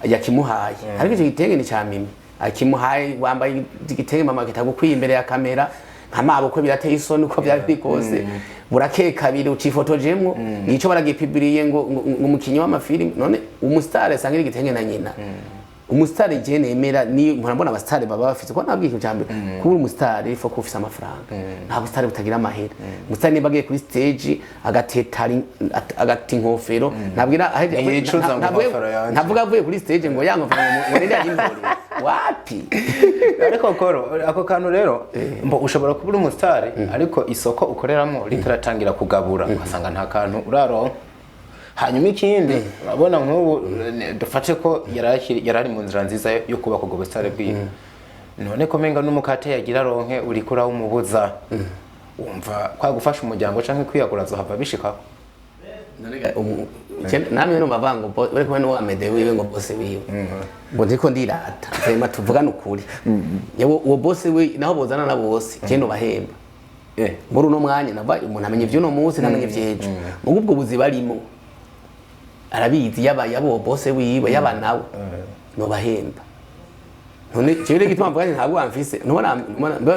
yakimuhaye. Ariko icyo gitenge ni cya Mimi akimuhaye. Wambaye igitenge mama kitagukwiye imbere ya kamera nka mabukwe, birateye isoni uko byari biri kose. Burakeye kabiri ucifotojemwo, nico baragipibiriye ngo umukinyi w'amafilimi. None umusitari asanga igitenge na nyina? Umusitari je nemera ni mpora mbona abasitari baba bafite ko nabwiye ikintu cya mbere: kuba umusitari ifo kuba ufise amafaranga. Nta busitari butagira amahera. Umusitari niba agiye kuri stage agateta agata inkofero, ntabwira Ntiyicuza ngo inkofero yanje. Ntavuga avuye kuri stage ngo ya nkofero ngo ninde yayintoreye, wapi. Ariko koro ako kantu rero mbo ushobora kuba uri umusitari ariko isoko ukoreramo ritaratangira kugabura, ugasanga nta kantu uraronka. Hanyuma ikindi, urabona nk'ubu dufate ko yari ari mu nzira nziza yo kubaka ubwo busitari bwiwe, none ko menga n'umukate yagira aronke uriko urawumubuza, wumva kwa gufasha umuryango canke kwiyagura azohava bishikako? Namwe numva bavuga ngo uri kumwe n'uwo Amede wiwe, ngo boss wiwe, ngo ndiko ndirata. Vraiment tuvugane ukuri, yewe uwo boss we naho bozana na bose je nobahemba. Muri uno mwanya nava umuntu amenya ivy'uno munsi, ntamenya ivy'ejo. Mugo ubwo buzi barimo arabizi, yaba uwo boss wiwe, yaba nawe nobahemba. None jewe rero igituma mvuga nti ntabwo wamfise, ntubona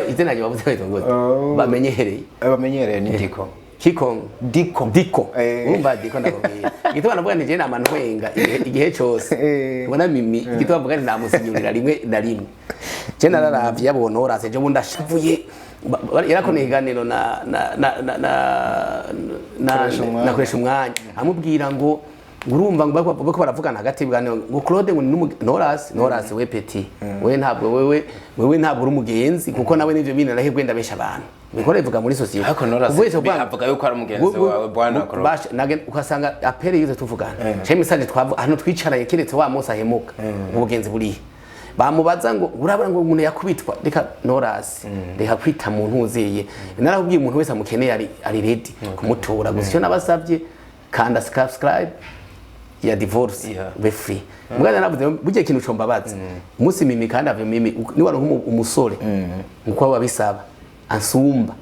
izina ryanjye bavuze ngo gute? Oh. Bamenyereye. Bamenyereye ni Diko. Kikong. Diko. Diko. Urumva Diko, ndakubwira igituma navuga nti jewe nama ntwenga igihe cose. Ubona Mimi, igituma mvuga nti namusinyurira rimwe na rimwe, je nararavye yabona orase ejo bundi ashavuye. Yarakoneye ikiganiro na Koresha umwanya. Nakoresha umwanya amubwira ngo urumva ngo bariko baravugana hagati y'ibiganiro ngo Claude ngo ni Noras we petit we, ntabwo wewe ntabwo uri umugenzi, kuko nawe nivyo bintu narahebwe ndabesha abantu bikora bivuga muri société. Ariko Noras Kuvuga kuvuga avuga yuko ari umugenzi wawe, bwana Claude. Ugasanga apere yize tuvugana cyangwa message twavu hano twicaranye, keretse wa munsi ahemuka mu bugenzi burihe. Bamubaza ngo urabona ngo umuntu yakubitwa, reka Noras, reka kwita mu ntuzeye. Narakubwiye, umuntu wese amukeneye ari ready kumutora. Gusa icyo nabasabye, kanda subscribe ya divorce, be free. Mugana navuze burya ikintu combabaza umunsi Mimi kandi ave Mimi ni wari umusore nkuko babisaba ansumba,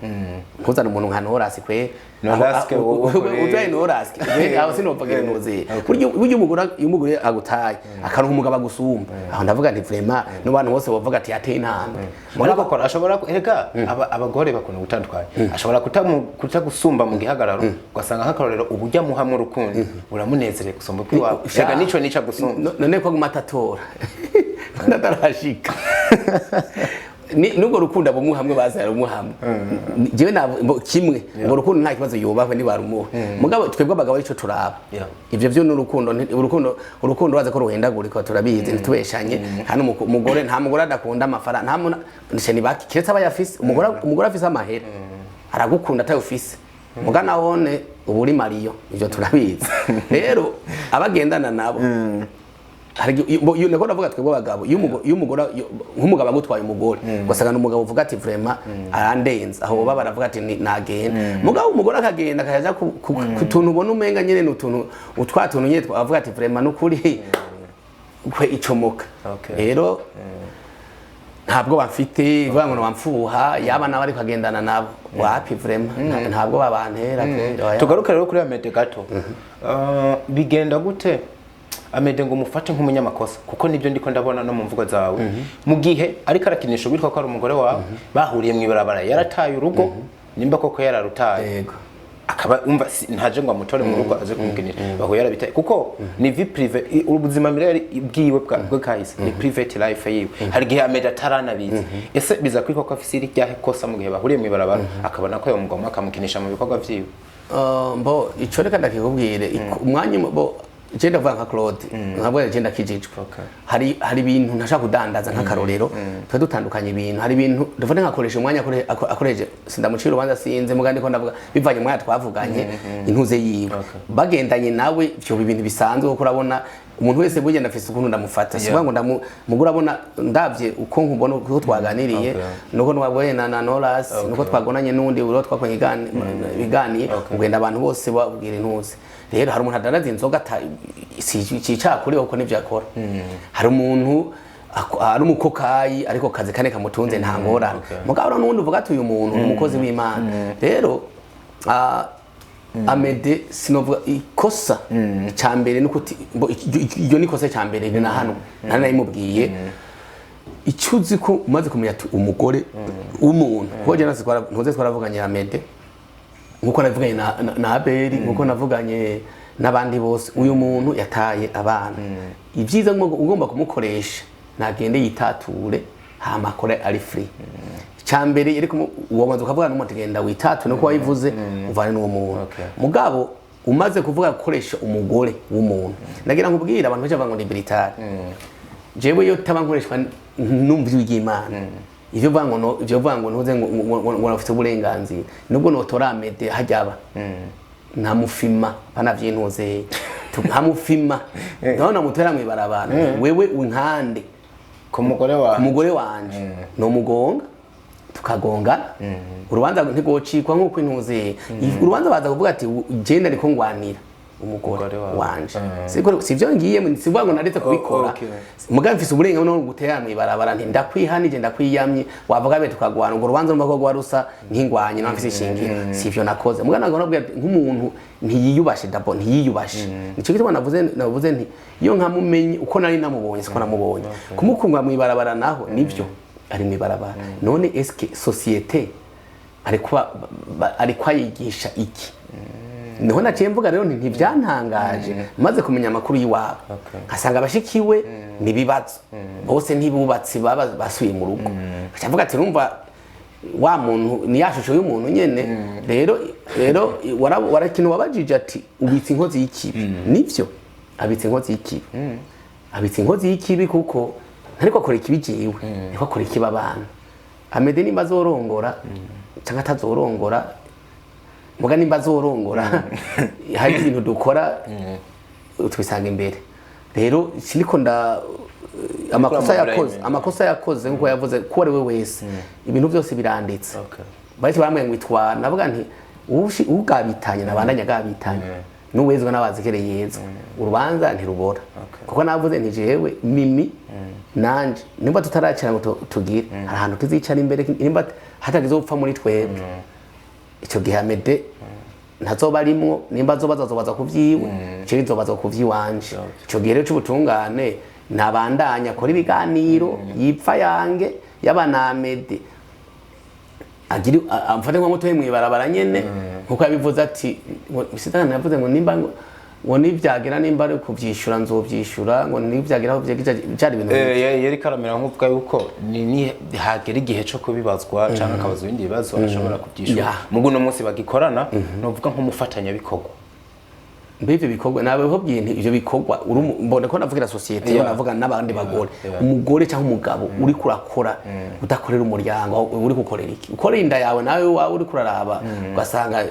ntuzane umuntu nka Norasi kwe. Noraske wowe kuri- Utaye noraske aho sinopfa ntuzi. Burya burya umugore, iyo umugore agutaye akaronka umugabo agusumba, aho ndavuga nti vraiment n'abantu bose bavuga ati yateye intambwe. Ariko kora ashobora erega abagore bakunda gutandukanya, ashobora kutagusumba mu gihagararo, ugasanga nk'akarorero uburyo amuhamwe urukundo buramunezereye gusumba ukw'iwawe. Erega nico nica gusumba. None ko aguma atatora atarashika. Nubwo rukundo abumuhamwe baza yarumuhamwe, jewe kimwe ngo rukundo nta kibazo, yubahwe nibarumuhe. Mugabo twebwe abagabo arico turaba. Ivyo vyo n'urukundo, urukundo waza ko ruhendagurika, turabizi, ntitubeshanye. Nta n'umugore, nta mugore adakunda amafaranga, nta muntu ni baki kiretse aba yafise. Umugore afise amahera aragukunda atayufise, muga nahone uba uri mariyo, ivyo turabizi. Rero abagendana nabo hari iyo nako ndavuga twebwe abagabo, iyo umugore nk'umugabo agutwaye umugore, ugasanga ni umugabo uvuga ati vraiment arandenze, aho baba baravuga ati nagenda. Mugabo umugore akagenda akaja ku tuntu ubona umenga nyene ni utuntu utwa tuntu nyene avuga ati vraiment nukuri kwe icomoka. Rero ntabwo bamfite ivuga ngo wamfuha yaba nawe ariko agendana nabo wapi, vraiment ntabwo babantera kweri, oya. Tugaruke rero kuri Amede gato. Bigenda gute Amede ngo umufate nk'umunyamakosa? Kuko nibyo ndiko ndabona no mu mvugo zawe, mu gihe ariko arakinisha witwa ko ari umugore wawe, bahuriye mu ibarabara, yarataye urugo, nimba koko yararutaye, akaba umva ntaje ngo amutore mu rugo aze kumukinira, bahuye yarabitaye, kuko ni vie privée, ubuzima mbere bwiwe bwa kahise ni private life yiwe. Hari igihe Amede ataranabizi. Ese biza kwitwa ko afise iri ryahe kosa mu gihe bahuriye mu ibarabara, akabona ko yomugomba akamukinisha mu bikorwa vyiwe? Mbo ico reka ndakikubwire. Umwanya bo je ndavuga nka Claude, nkavuga je ndakijijwe. Hari ibintu ntashaka kudandaza. Nk'akarorero, twe dutandukanye ibintu, hari ibintu ndafata nkakoresha umwanya akoresheje, sindamucira urubanza, sinze muga ndiko ndavuga bivanye umwanya twavuganye intuze yiwe bagendanye nawe, vyo ibintu bisanzwe, kuko urabona umuntu wese burya ndafise ukuntu ndamufata, si ngo ndamu muga urabona ndavye uko nkubona, uko twaganiriye, nuko twabonye na Noras, nuko twagonanye n'undi uro twakonye ibiganiye, ugenda abantu bose babwira intuze. Rero hari umuntu adandaza inzoga cicakuri kuko nivyo akora, hari umuntu ari umukokayi ariko kazi kane kamutunze, nta ngorane. Mugabo rero n'uwundi uvuga ati uyu muntu ni umukozi w'Imana. Rero Amede sinovuga ikosa icya mbere nuko iryo ni ikosa cya mbere ni na hano nari nayimubwiye. Icyo uzi ko umaze kumenya ati umugore w'umuntu, kuko jye ntuze twaravuganye na Amede nkuko navuganye na Abeli, nkuko navuganye n'abandi bose, uyu muntu yataye abana, ibyiza ugomba kumukoresha nagende yitature, hama akore ari free. Icyambere yari uwo ukavuga n'umuntu genda witature, nuko wayivuze uvane n'uwo muntu. Mugabo umaze kuvuga gukoresha umugore w'umuntu, ndagira ngo ubwire abantu benshi bavuga ngo ni militari. Jewe iyo taba nkoreshwa numva ijwi ry'Imana, ivyo uvuga ngo ivyo uvuga ngo ntuze ngo nafite uburenganzira, nubwo notora Amede hajyaba ntamufima banavyintuze ntamufima, ndabona mutera mwibarabara wewe unkande ku mugore wawe. Umugore wanje nomugonga tukagongana, urubanza ntigocikwa nk'uko intuze urubanza baza kuvuga ati je nariko ngwanira umugore Umugore wawe. wanje. Siko sivyo ngiye sivuga ngo naretse kubikora. Mugabo mfise uburenganzira bwo gutera mwibarabara nti ndakwihanije, ndakwiyamye, wavuga be tukagwana urwo rubanza rumva ko rwa rusa nk'ingwanye no mfise ishingiro, sivyo nakoze. Mugabo ntabwo nabwiye ati, nk'umuntu ntiyiyubashe, dabo ntiyiyubashe, nico gituma navuze nti iyo nkamumenye uko nari namubonye siko namubonye kumukunga mwibarabara, naho nivyo ari mwibarabara. None eske société ariko ayigisha iki? Niho naciye mvuga rero nti ntibyantangaje maze kumenya amakuru y'iwabo, nkasanga abashikiwe nibibazo bose ntibubatsi, baba basuye mu rugo. Nkaca mvuga ati urumva wa muntu ni ya shusho y'umuntu nyene. Rero warakintu wabajije ati ubitse inkozi y'ikibi, nivyo abitse inkozi y'ikibi, abitse inkozi y'ikibi, kuko ntariko akora ikibi jewe, ariko akora ikibi abana. Amede nimba azorongora cyangwa atazorongora, muga nimba azorongora hari ibintu dukora twisanga imbere. Rero siniko nda amakosa yakoze, amakosa yakoze nkuko yavuze ko ari we wese, ibintu byose biranditse. Bahise bamwe ngo itwara, navuga nti ugabitanye nabandanya agabitanye n'uwezwa n'abazikere yezwa, urubanza ntirubora, kuko navuze nti jewe mimi nanje nimba tutaracara ngo tugire hari ahantu tuzicara imbere, nimba hatagize upfa muri twebwe, icyo gihe Amede Ntazoba arimwo. Nimba azobaza, azobaza ku vyiwe, jewe izobaza ku vyiwanje. Ico gihe rero c'ubutungane, nabandanya akora ibiganiro yipfa yange yaba na Amede agira amfate nka mutoye mwibarabara nyene, nkuko yabivuze ati ngo Sitani yavuze ngo nimba ngo nivyagira, nimba ari kuvyishura nzovyishura, ngo nivyagira aho vyagira byari ibintu. Yari karamera nk'uvuga yuko ni hagera igihe cyo kubibazwa cyangwa akabaza ibindi bibazo ashobora kubyishura. Mugu uno munsi bagikorana, novuga nk'umufatanyabikorwa. Mbe ivyo bikorwa nabihobwiye nti ivyo bikorwa mbona ko navugira société, navuga n'abandi bagore, umugore cyangwa umugabo uri kurakora udakorera umuryango, uri gukorera iki? Ukorera inda yawe nawe wawe uri kuraraba ugasanga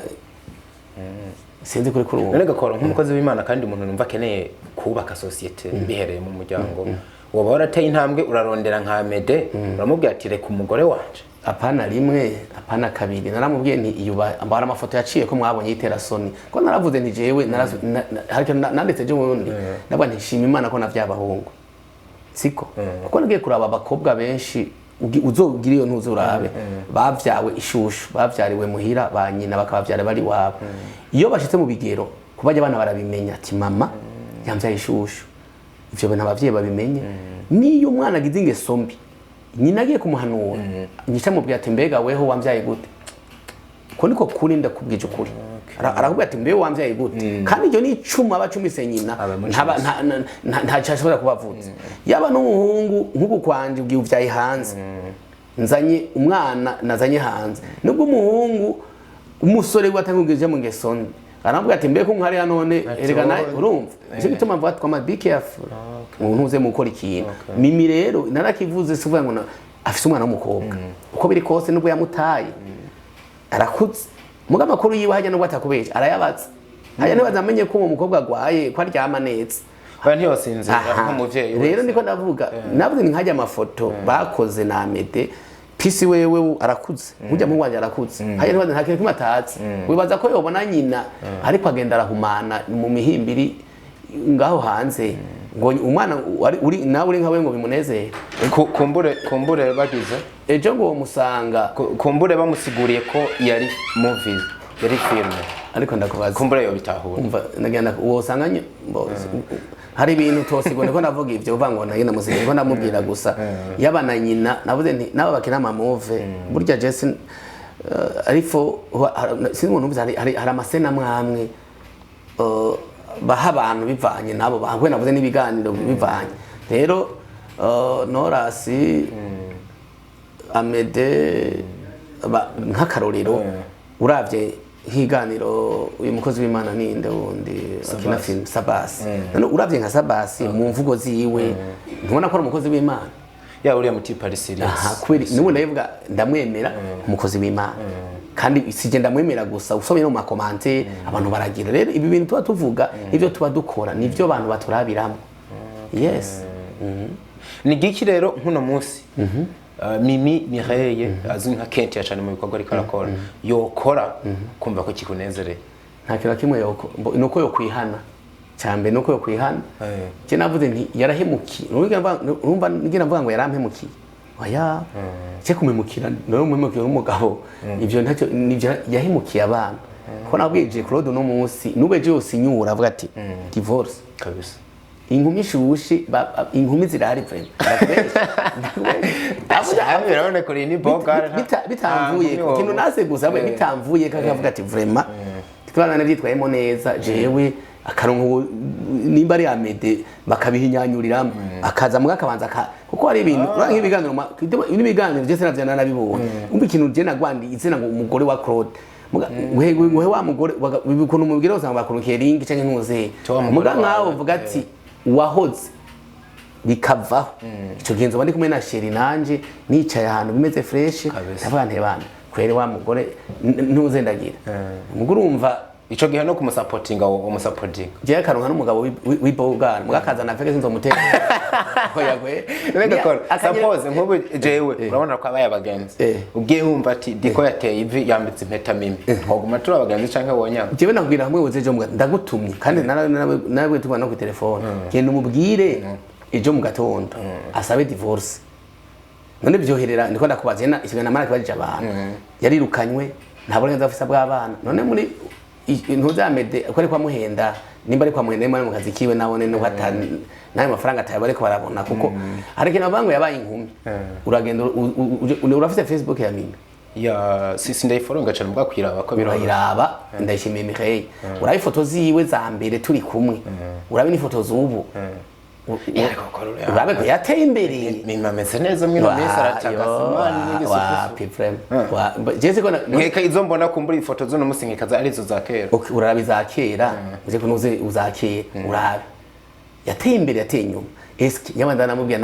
sinzi kuri kuri ubu. None gakora nk'umukozi w'Imana kandi umuntu numva akeneye kubaka société bihereye mu muryango, woba warateye intambwe urarondera nka Mede, uramubwira ati reka umugore wanje? Apana rimwe, apana kabiri. Naramubwiye nti iyuba mbara amafoto yaciye ko mwabonye y'itera soni, ko naravuze nti jewe hari ikintu nanditse ejo bundi, ndavuga nti shima Imana ko navyaye abahungu, siko kuko nagiye kuraba abakobwa benshi uzogira iyo ntuzurabe bavyawe ishushu, bavyariwe muhira ba nyina, bakabavyara bari wabo. Iyo bashitse mu bigero kubajya abana barabimenya ati mama yamvyaye ishushu. Ivyo bintu abavyeyi babimenye. Niyo umwana agize ingeso mbi, nyina agiye kumuhanura, nyina amubwira ati mbega weho wamvyaye gute? Ko niko kuri, ndakubwije ukuri. Arakubwira ati mbe wamvyaye gute? Kandi iryo ni icuma aba acumise nyina. Ntacyo ashobora kuba avutse yaba n'umuhungu nk'uku kwanje ubwiye uvyaye hanze, nzanye umwana nazanye hanze, nubwo umuhungu umusore we atangubwije mu ngeso mbi, aramubwira ati mbe ko nkariya none erega nawe urumva. Nicyo gituma mvuga twama be careful umuntu uze mu gukora ikintu. Mimi rero narakivuze, si uvuga ngo afise umwana w'umukobwa, uko biri kose nubwo yamutaye arakuze, muga amakuru yiwe hajya nubwo atakubesha arayabaza hajya, ntibaza amenye ko uwo mukobwa agwaye, ko aryama neza. Oya, ntiyosinzira Aha. nk'umuvyeyi Rero wese. ndiko ndavuga, navuze ni nkajya amafoto bakoze na Amede Pisi, wewe arakuze, ujya mu wanje arakuze, hajya ntibaza nta kintu kimwe atazi. Wibaza ko yobona nyina ariko agenda arahumana mu mihimbiri ngaho hanze, ngo umwana uri nawe uri nkawe ngo bimunezere? Kumbure bagize Ejo ngo musanga. Kumbure bamusiguriye ko yari movie, yari filme. Ariko ndakubaza. Kumbure yobitahura. Umva, ndagenda wosanga hari ibintu tosigwa. Ndiko ndavuga ivyo uvuga ngo nagenda musiga, ndiko ndamubwira gusa yaba na nyina. Navuze nti naba bakina ama movie burya Jesse ariko sinzi umuntu numvise hari ama scènes amwe amwe baha abantu bivanye nabo bahwe, navuze n'ibiganiro bivanye rero Norasi Amede nk'akarorero uravye nk'iganiro uyu mukozi w'Imana ninde wundi akina film, Sabasi. None uravye nka Sabasi mu mvugo ziwe ntubona ko ari umukozi w'Imana? Ya, uriya mutipe ari serious. Aha, kubera nubu ndabivuga, ndamwemera umukozi w'Imana, kandi sije ndamwemera gusa, usomye no mu ma commentaires abantu baragira. Rero ibi bintu tuba tuvuga, ibyo tuba dukora nivyo abantu baturabiramo, yes. Ni giki rero nk'uno munsi Mimi Mireille azwi nka Kentia cyane mu bikorwa ariko arakora yokora kumva ko kikunezereye? Nta kintu na kimwe yoko nuko yokwihana. Cyambere nuko yokwihana. Je navuze nti yarahemukiye. Urumva ngira mvuga ngo yarampemukiye, oya, cye kumemukira none umuhemukiye n'umugabo ivyo ntacyo nivyo. Yahemukiye abana, ko nabwiye Claude no munsi nube je yosinyura avuga ati divorce. Kabisa. Inkumi ishushi inkumi zirahari vraiment, ndakubesha. Biraboneka uri ni bogare. Bitamvuye ikintu nase gusa bitamvuye kakavuga ati vraiment twabana navyitwayemo neza jewe, akarongo nimba ari Amede bakabihinyanyuriramo akaza muga akabanza kuko hari ibintu urabona nk'ibiganiro n'ibiganiro je sinavyo narabibonye. Umva ikintu je nagwandi izina ngo umugore wa Claude. Muga nguhe wa mugore ukuntu mubwira usanga bakurukiye ringi canke ntuze. Cyo wa mugore Muga nkaho wawe, uvuga ati wahoze bikavaho, ico gihe nzoba ndi kumwe na chéri nanje nicaye ahantu bimeze fresh. Kabisa. Ndavuga nti bana kwere wa mugore ntuze ndagira umugore urumva. Ico gihe no kumusapotinga wo umusapotinga. Jewe akaronka n'umugabo w'ibogara muga akazana afeke sinzomutera, oya kwe. Reka kora Akagira- suppose nk'ubu jewe urabona ko abaye abagenzi, ugiye wumva ati Diko yateye ivi yambitse impeta Mimi, twaguma turi abagenzi canke wonyanga? Jewe nakubwira hamwe uze ejo ndagutumye kandi nawe tubana no ku telefone, genda umubwire ejo mu gatondo asabe divorce. None byoherera ndiko ndakubaza yena ikiganiro namara kibajije abantu yarirukanywe, nta burenganzira afise bw'abana. None muri Ntuzamede ko ari kwamuhenda, nimba ari kwamuhenda, nimba ari mu kazi kiwe, nabone nuko n'ayo mafaranga atayaba ariko barabona, kuko hari ikintu bavuga ngo yabaye inkumi. Uragenda urafite Facebook ya Mimi? Ya, si ndayiforonga cyane mbwa kwiraba ko biroroshye. Urayiraba, Ndayishimiye Mireille, uraba ifoto ziwe za mbere turi kumwe, urabe n'ifoto z'ubu. Ariko ko Urabe ko yateye imbere. Mimi ameze neza mwino minsi, aratagasa imana n'igisupusu. Wapi, vraiment. Jese ko Nkeka izo mbona kumbura ifoto z'uno munsi nkekaza arizo za kera. Okay, urarabe iza kera, uze ko nuze uza kera, urabe yateye imbere, yateye inyuma. Eske nyamara namubwiye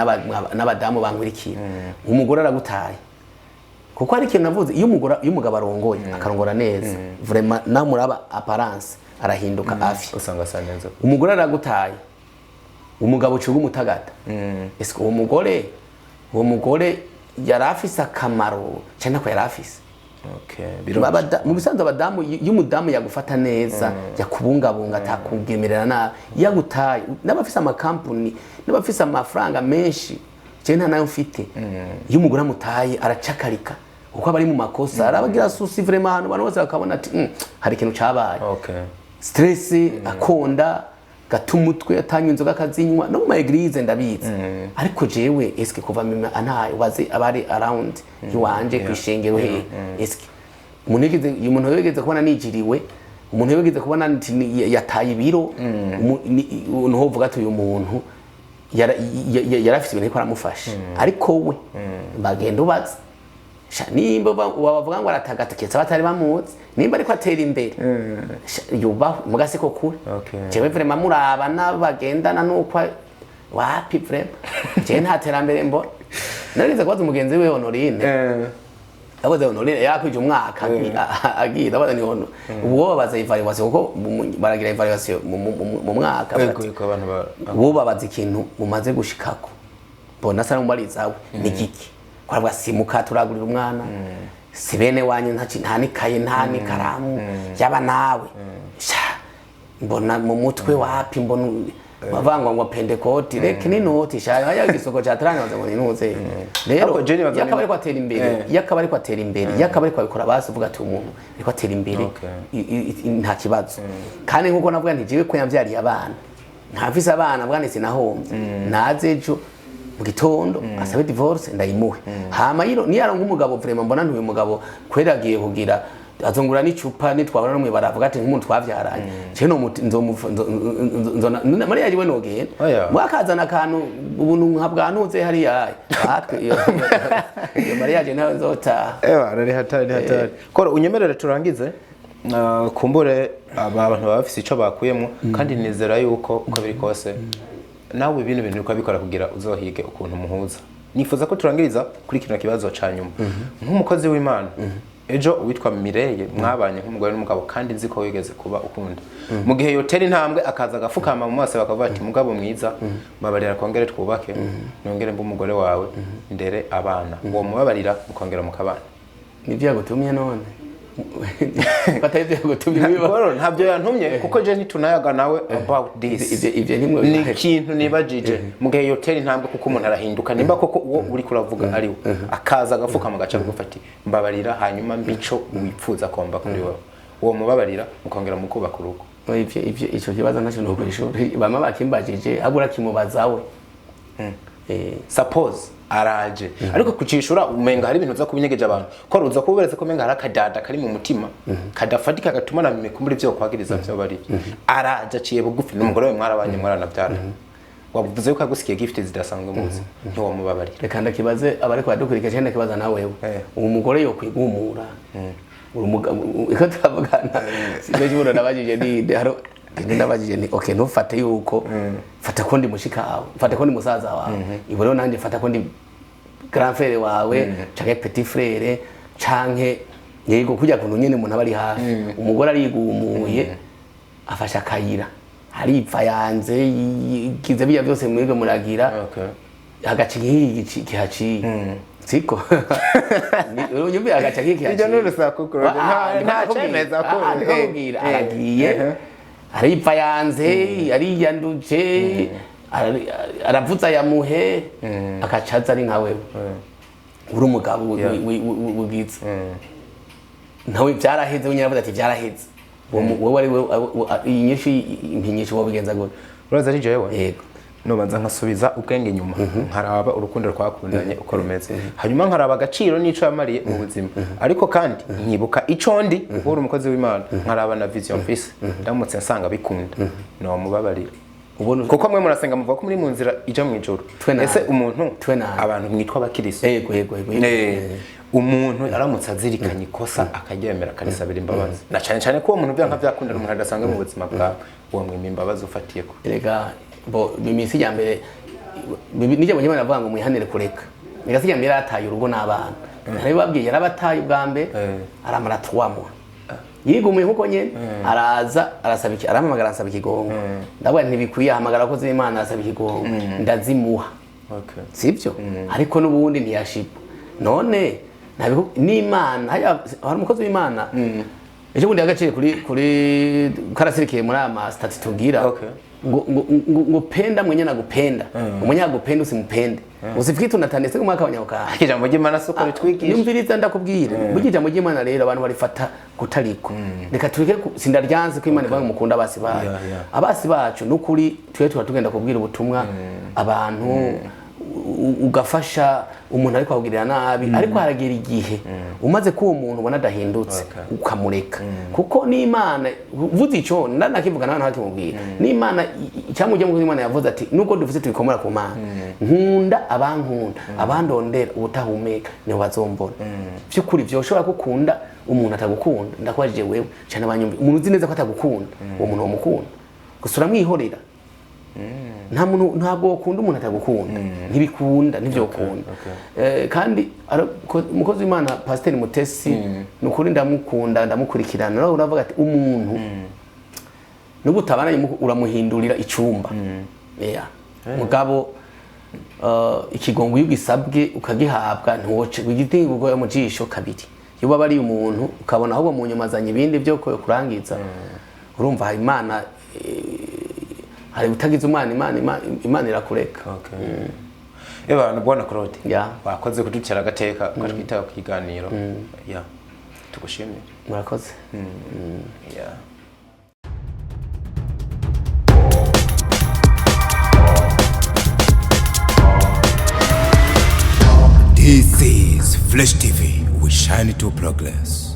n'abadamu bankurikira, umugore aragutaye, kuko hari ikintu navuze: iyo umugore, iyo umugabo arongoye, akarongora neza, vraiment namuraba apparence arahinduka afya. Usanga asa neza. Umugore aragutaye, umugabo ucuga umutagata. Ese uwo mugore yari afise akamaro cyane ko yari afise? Okay, biroroshye. Mu bisanzwe abadamu, iyo umudamu yagufata neza, yakubungabunga, atakugemerera nabi, yagutaye, n'abafise amakampuni, n'abafise amafaranga menshi, jewe nta nayo mfite, iyo umugore amutaye aracakarika, kuko aba ari mu makosa, arabagira souci vraiment, ahantu abantu bose bakabona ati: Hari ikintu cabaye." Stress, akonda gata umutwe, atanywa inzoga akazinywa, no mu ma église ndabizi. Ariko jewe eske kuva mima antaye, wazi abari around iwanje kwishengero he? Eske umuntu yigeze kubona nijiriwe, umuntu yigeze kubona nti yataye ibiro, ntuvuga ati uyu muntu yarafise ibintu ariko aramufasha? Ariko we bagenda ubaza. Sha, nimba bavuga ngo aratagata, keretse batari bamuzi, nimba ariko atera imbere. Sha, yubahwe mugase ko kure. Jewe vraiment muraba n'abagendana nuko wapi, vraiment jewe nta terambere mbona. Narigeze kubaza umugenzi we Honorine. Yavuze Honorine yakwije umwaka agiye, ndabaza ni hono ubwo babaza évaluation, kuko baragira évaluation mu mwaka. Yego, yego, abantu ba Uwo babaza ikintu mumaze gushikako, mbona asa n'umubarizawe ni giki, ko aravuga simuka turagurira umwana, si bene wanyu, nta n'ikaye, nta n'ikaramu, yaba nawe. Sha, mbona mu mutwe wapi, mbona bavangwa ngo pentecôte, reka n'inoti sha haya igisoko ca trane baza ngo ninuze rero. Ariko Jenny baza Yakaba ariko atera imbere, yakaba ariko atera imbere, yakaba ariko abikora, basi uvuga ati umuntu ariko atera imbere, nta kibazo. Kandi nkuko navuga nti jewe ko yamvyariye abana, ntafise abana, bwa sinahombye, naze ejo mu gitondo asabe divorce ndayimuhe. Hama yiro niyaronka umugabo vraiment mbona ntuyu mugabo kwera agiye kugira azongura n'icupa, nitwabona n'umwe baravuga ati nk'umuntu twavyaranye, je no nzo muri yaje we nogenda. Oya. Mwakazana akantu ubuntu nka bwanuze hariya hatwe iyo mariage nawe nzotaha. Ewa, rari hatari, ni hatari. Kora unyemerere turangize. Kumbure aba bantu baba bafise ico bakuyemo, kandi nizera yuko uko biri kose nawe ibintu bintu uriko bikora kugira uzohige ukuntu muhuza. Nifuza ko turangiriza kuri kino kibazo ca nyuma. Nk'umukozi w'Imana, ejo uwitwa Mireye mwabanye nk'umugore n'umugabo, kandi nzi ko wigeze kuba ukunda, mu gihe yotera intambwe akaza agafukama mu maso bakavuga ati: "Mugabo mwiza, mbabarira kongere twubake, nongere mbe umugore wawe, ndere abana", uwo mubabarira mukongera mukabana? Nivyo yagutumye none? Batari ivyo yagutumye biba? Paul ntabyo yantumye, kuko je ntitunayaga nawe about this. Ivyo ntimwe Ni ikintu nibajije: mu gihe yotera intambwe, kuko umuntu arahinduka, nimba koko uwo uri kuravuga ari we, akaza agapfukama agaca bugufi ati: "Mbabarira", hanyuma mbico wipfuza komba kuri wowe, uwo mubabarira mukongera mukubaka urugo? Ivyo ico kibazo ntacyo nuko ishuri bama bakimbajije, ahubwo urakimubaza we. Suppose araje, ariko kucishura umenga hari ibintu uza kubinyegeje abantu, ko uza kuberetse ko umenga hari akadada kari mu mutima kadafatika gatuma na mikumbura ivyo kwagiriza vyo bari. Araje aciye bugufi, n'umugore we mwarabanye, mwaranabyara, wavuze yuko yagusikiye gift zidasanzwe mu buzima, ntiwamubabarira? Reka ndakibaze abariko baradukurikira cyane, ndakibaza na wewe. Uwo mugore yokwigumura, uri umugabo iko turavugana, sinzi ikibuno nabajije ni haro ndabajije ni okay, ntufate yuko fata ko ndi mushika wawe, fata ko ndi musaza wawe, ibo rero nanjye fata ko ndi grand frère wawe canke petit frère canke yego, kujya kuntu nyene umuntu aba ari hafi. Umugore arigumuye, afashe akayira, aripfa, yanze yigize biya byose mwebwe muragira, agaca nk'iki kihaciye, siko? Unyumve, agaca nk'iki kihaciye. Ibyo ni urusaku, Claude. Nta cemeza ko- Ndikubwira, aragiye, aripfa, yanze, ariyanduje, aravuza yamuhe, agaca aza ari nka wewe uri umugabo wigize nawe byaraheze, we nyine aravuze ati byaraheze. Wowe ari iyi nyishu, impinyishu wobigenza gute? Uraza ari jewe? Yego. Nobanza nkasubiza ubwenge inyuma, nkaraba urukundo twakundanye uko rumeze, hanyuma nkaraba agaciro n'ico yamariye mu buzima, ariko kandi nkibuka ico ndi, kuko uri umukozi w'Imana, nkaraba na vision mfise. Ndamutse nsanga bikunda, nomubabarira. Ubona Kuko mwe murasenga, muvuga ko muri mu nzira ija mu ijuru. Twe nabi. Ese umuntu, Twe nabi. abantu mwitwa abakiristo, Yego. Umuntu aramutse azirikanye ikosa, akaryemera, akarisabira imbabazi, na cyane cyane ko uwo muntu byanka byakundana, umuntu adasanzwe mu buzima bwawe, uwo mwima imbabazi ufatiye ko Erega bo iminsi ya mbere nijya mu Imana avuga ngo mwihanire kureka. Reka si ya mbere yarataye urugo n'abana, narabibabwiye, yarabataye ubwa mbere, aramara 3 mois yigumiye nkuko nyene, araza arasaba iki, arampamagara, arasaba ikigongo. Ndavuga ntibikwiye, ahamagara abakozi b'Imana, arasaba ikigongo, ndazimuha. Sibyo, ariko n'ubundi ntiyashipwa. None n'Imana hari umukozi w'Imana ejo bundi yagaciro kuri karasirikiye muri aya ma statuts tugira ngo penda mwenye nagupenda, mwenye agupenda usimupende, usifikiri tunatanditse ku mwaka wa nyakanga. Ijambo ry'Imana soko ritwigisha. Yumviriza ndakubwire, burya ijambo ry'Imana rero abantu barifata kutariko. Reka tureke sindaryanze ko Imana ivuga ngo mukunda abasi bayo. Abasi bacu nukuri twe tuba tugenda kubwira ubutumwa abantu, ugafasha umuntu ariko akugirira nabi, ariko haragera igihe umaze ko uwo muntu ubona adahindutse, ukamureka, kuko n'Imana uvuze icyo ndanakivuga nawe ntakimubwira n'Imana cyangwa ujya mu Imana yavuze ati nubwo dufite tubikomora ku Mana, nkunda abankunda, abandondera ubutahumeka niho bazombona. By'ukuri byoshobora gukunda umuntu atagukunda? Ndakubajije wewe cyane abanyumva, umuntu uzi neza ko atagukunda, uwo muntu wamukunda gusa uramwihorera? Nta muntu, ntabwo wakunda umuntu atagukunda, ntibikunda, ntibyokunda. Kandi umukozi w'Imana Pasiteri Mutesi, ni ukuri ndamukunda, ndamukurikirana, nawe uravuga ati umuntu nubwo utabana uramuhindurira icumba. Yeah. Mugabo ikigongo iyo ugisabwe ukagihabwa, ntiwoce igiti kugoya mu jisho kabiri. Iyo uba ari umuntu ukabona ahubwo mu nyuma azanye ibindi byo kurangiza, urumva hari Imana, hari utagize umwana, Imana irakureka. Okay. Eba bwana Claude. Wakoze kudutera agateka, ukatwitaba ku kiganiro. Yeah. Tugushimire. Murakoze. Yeah. This is Flash TV. We shine to progress.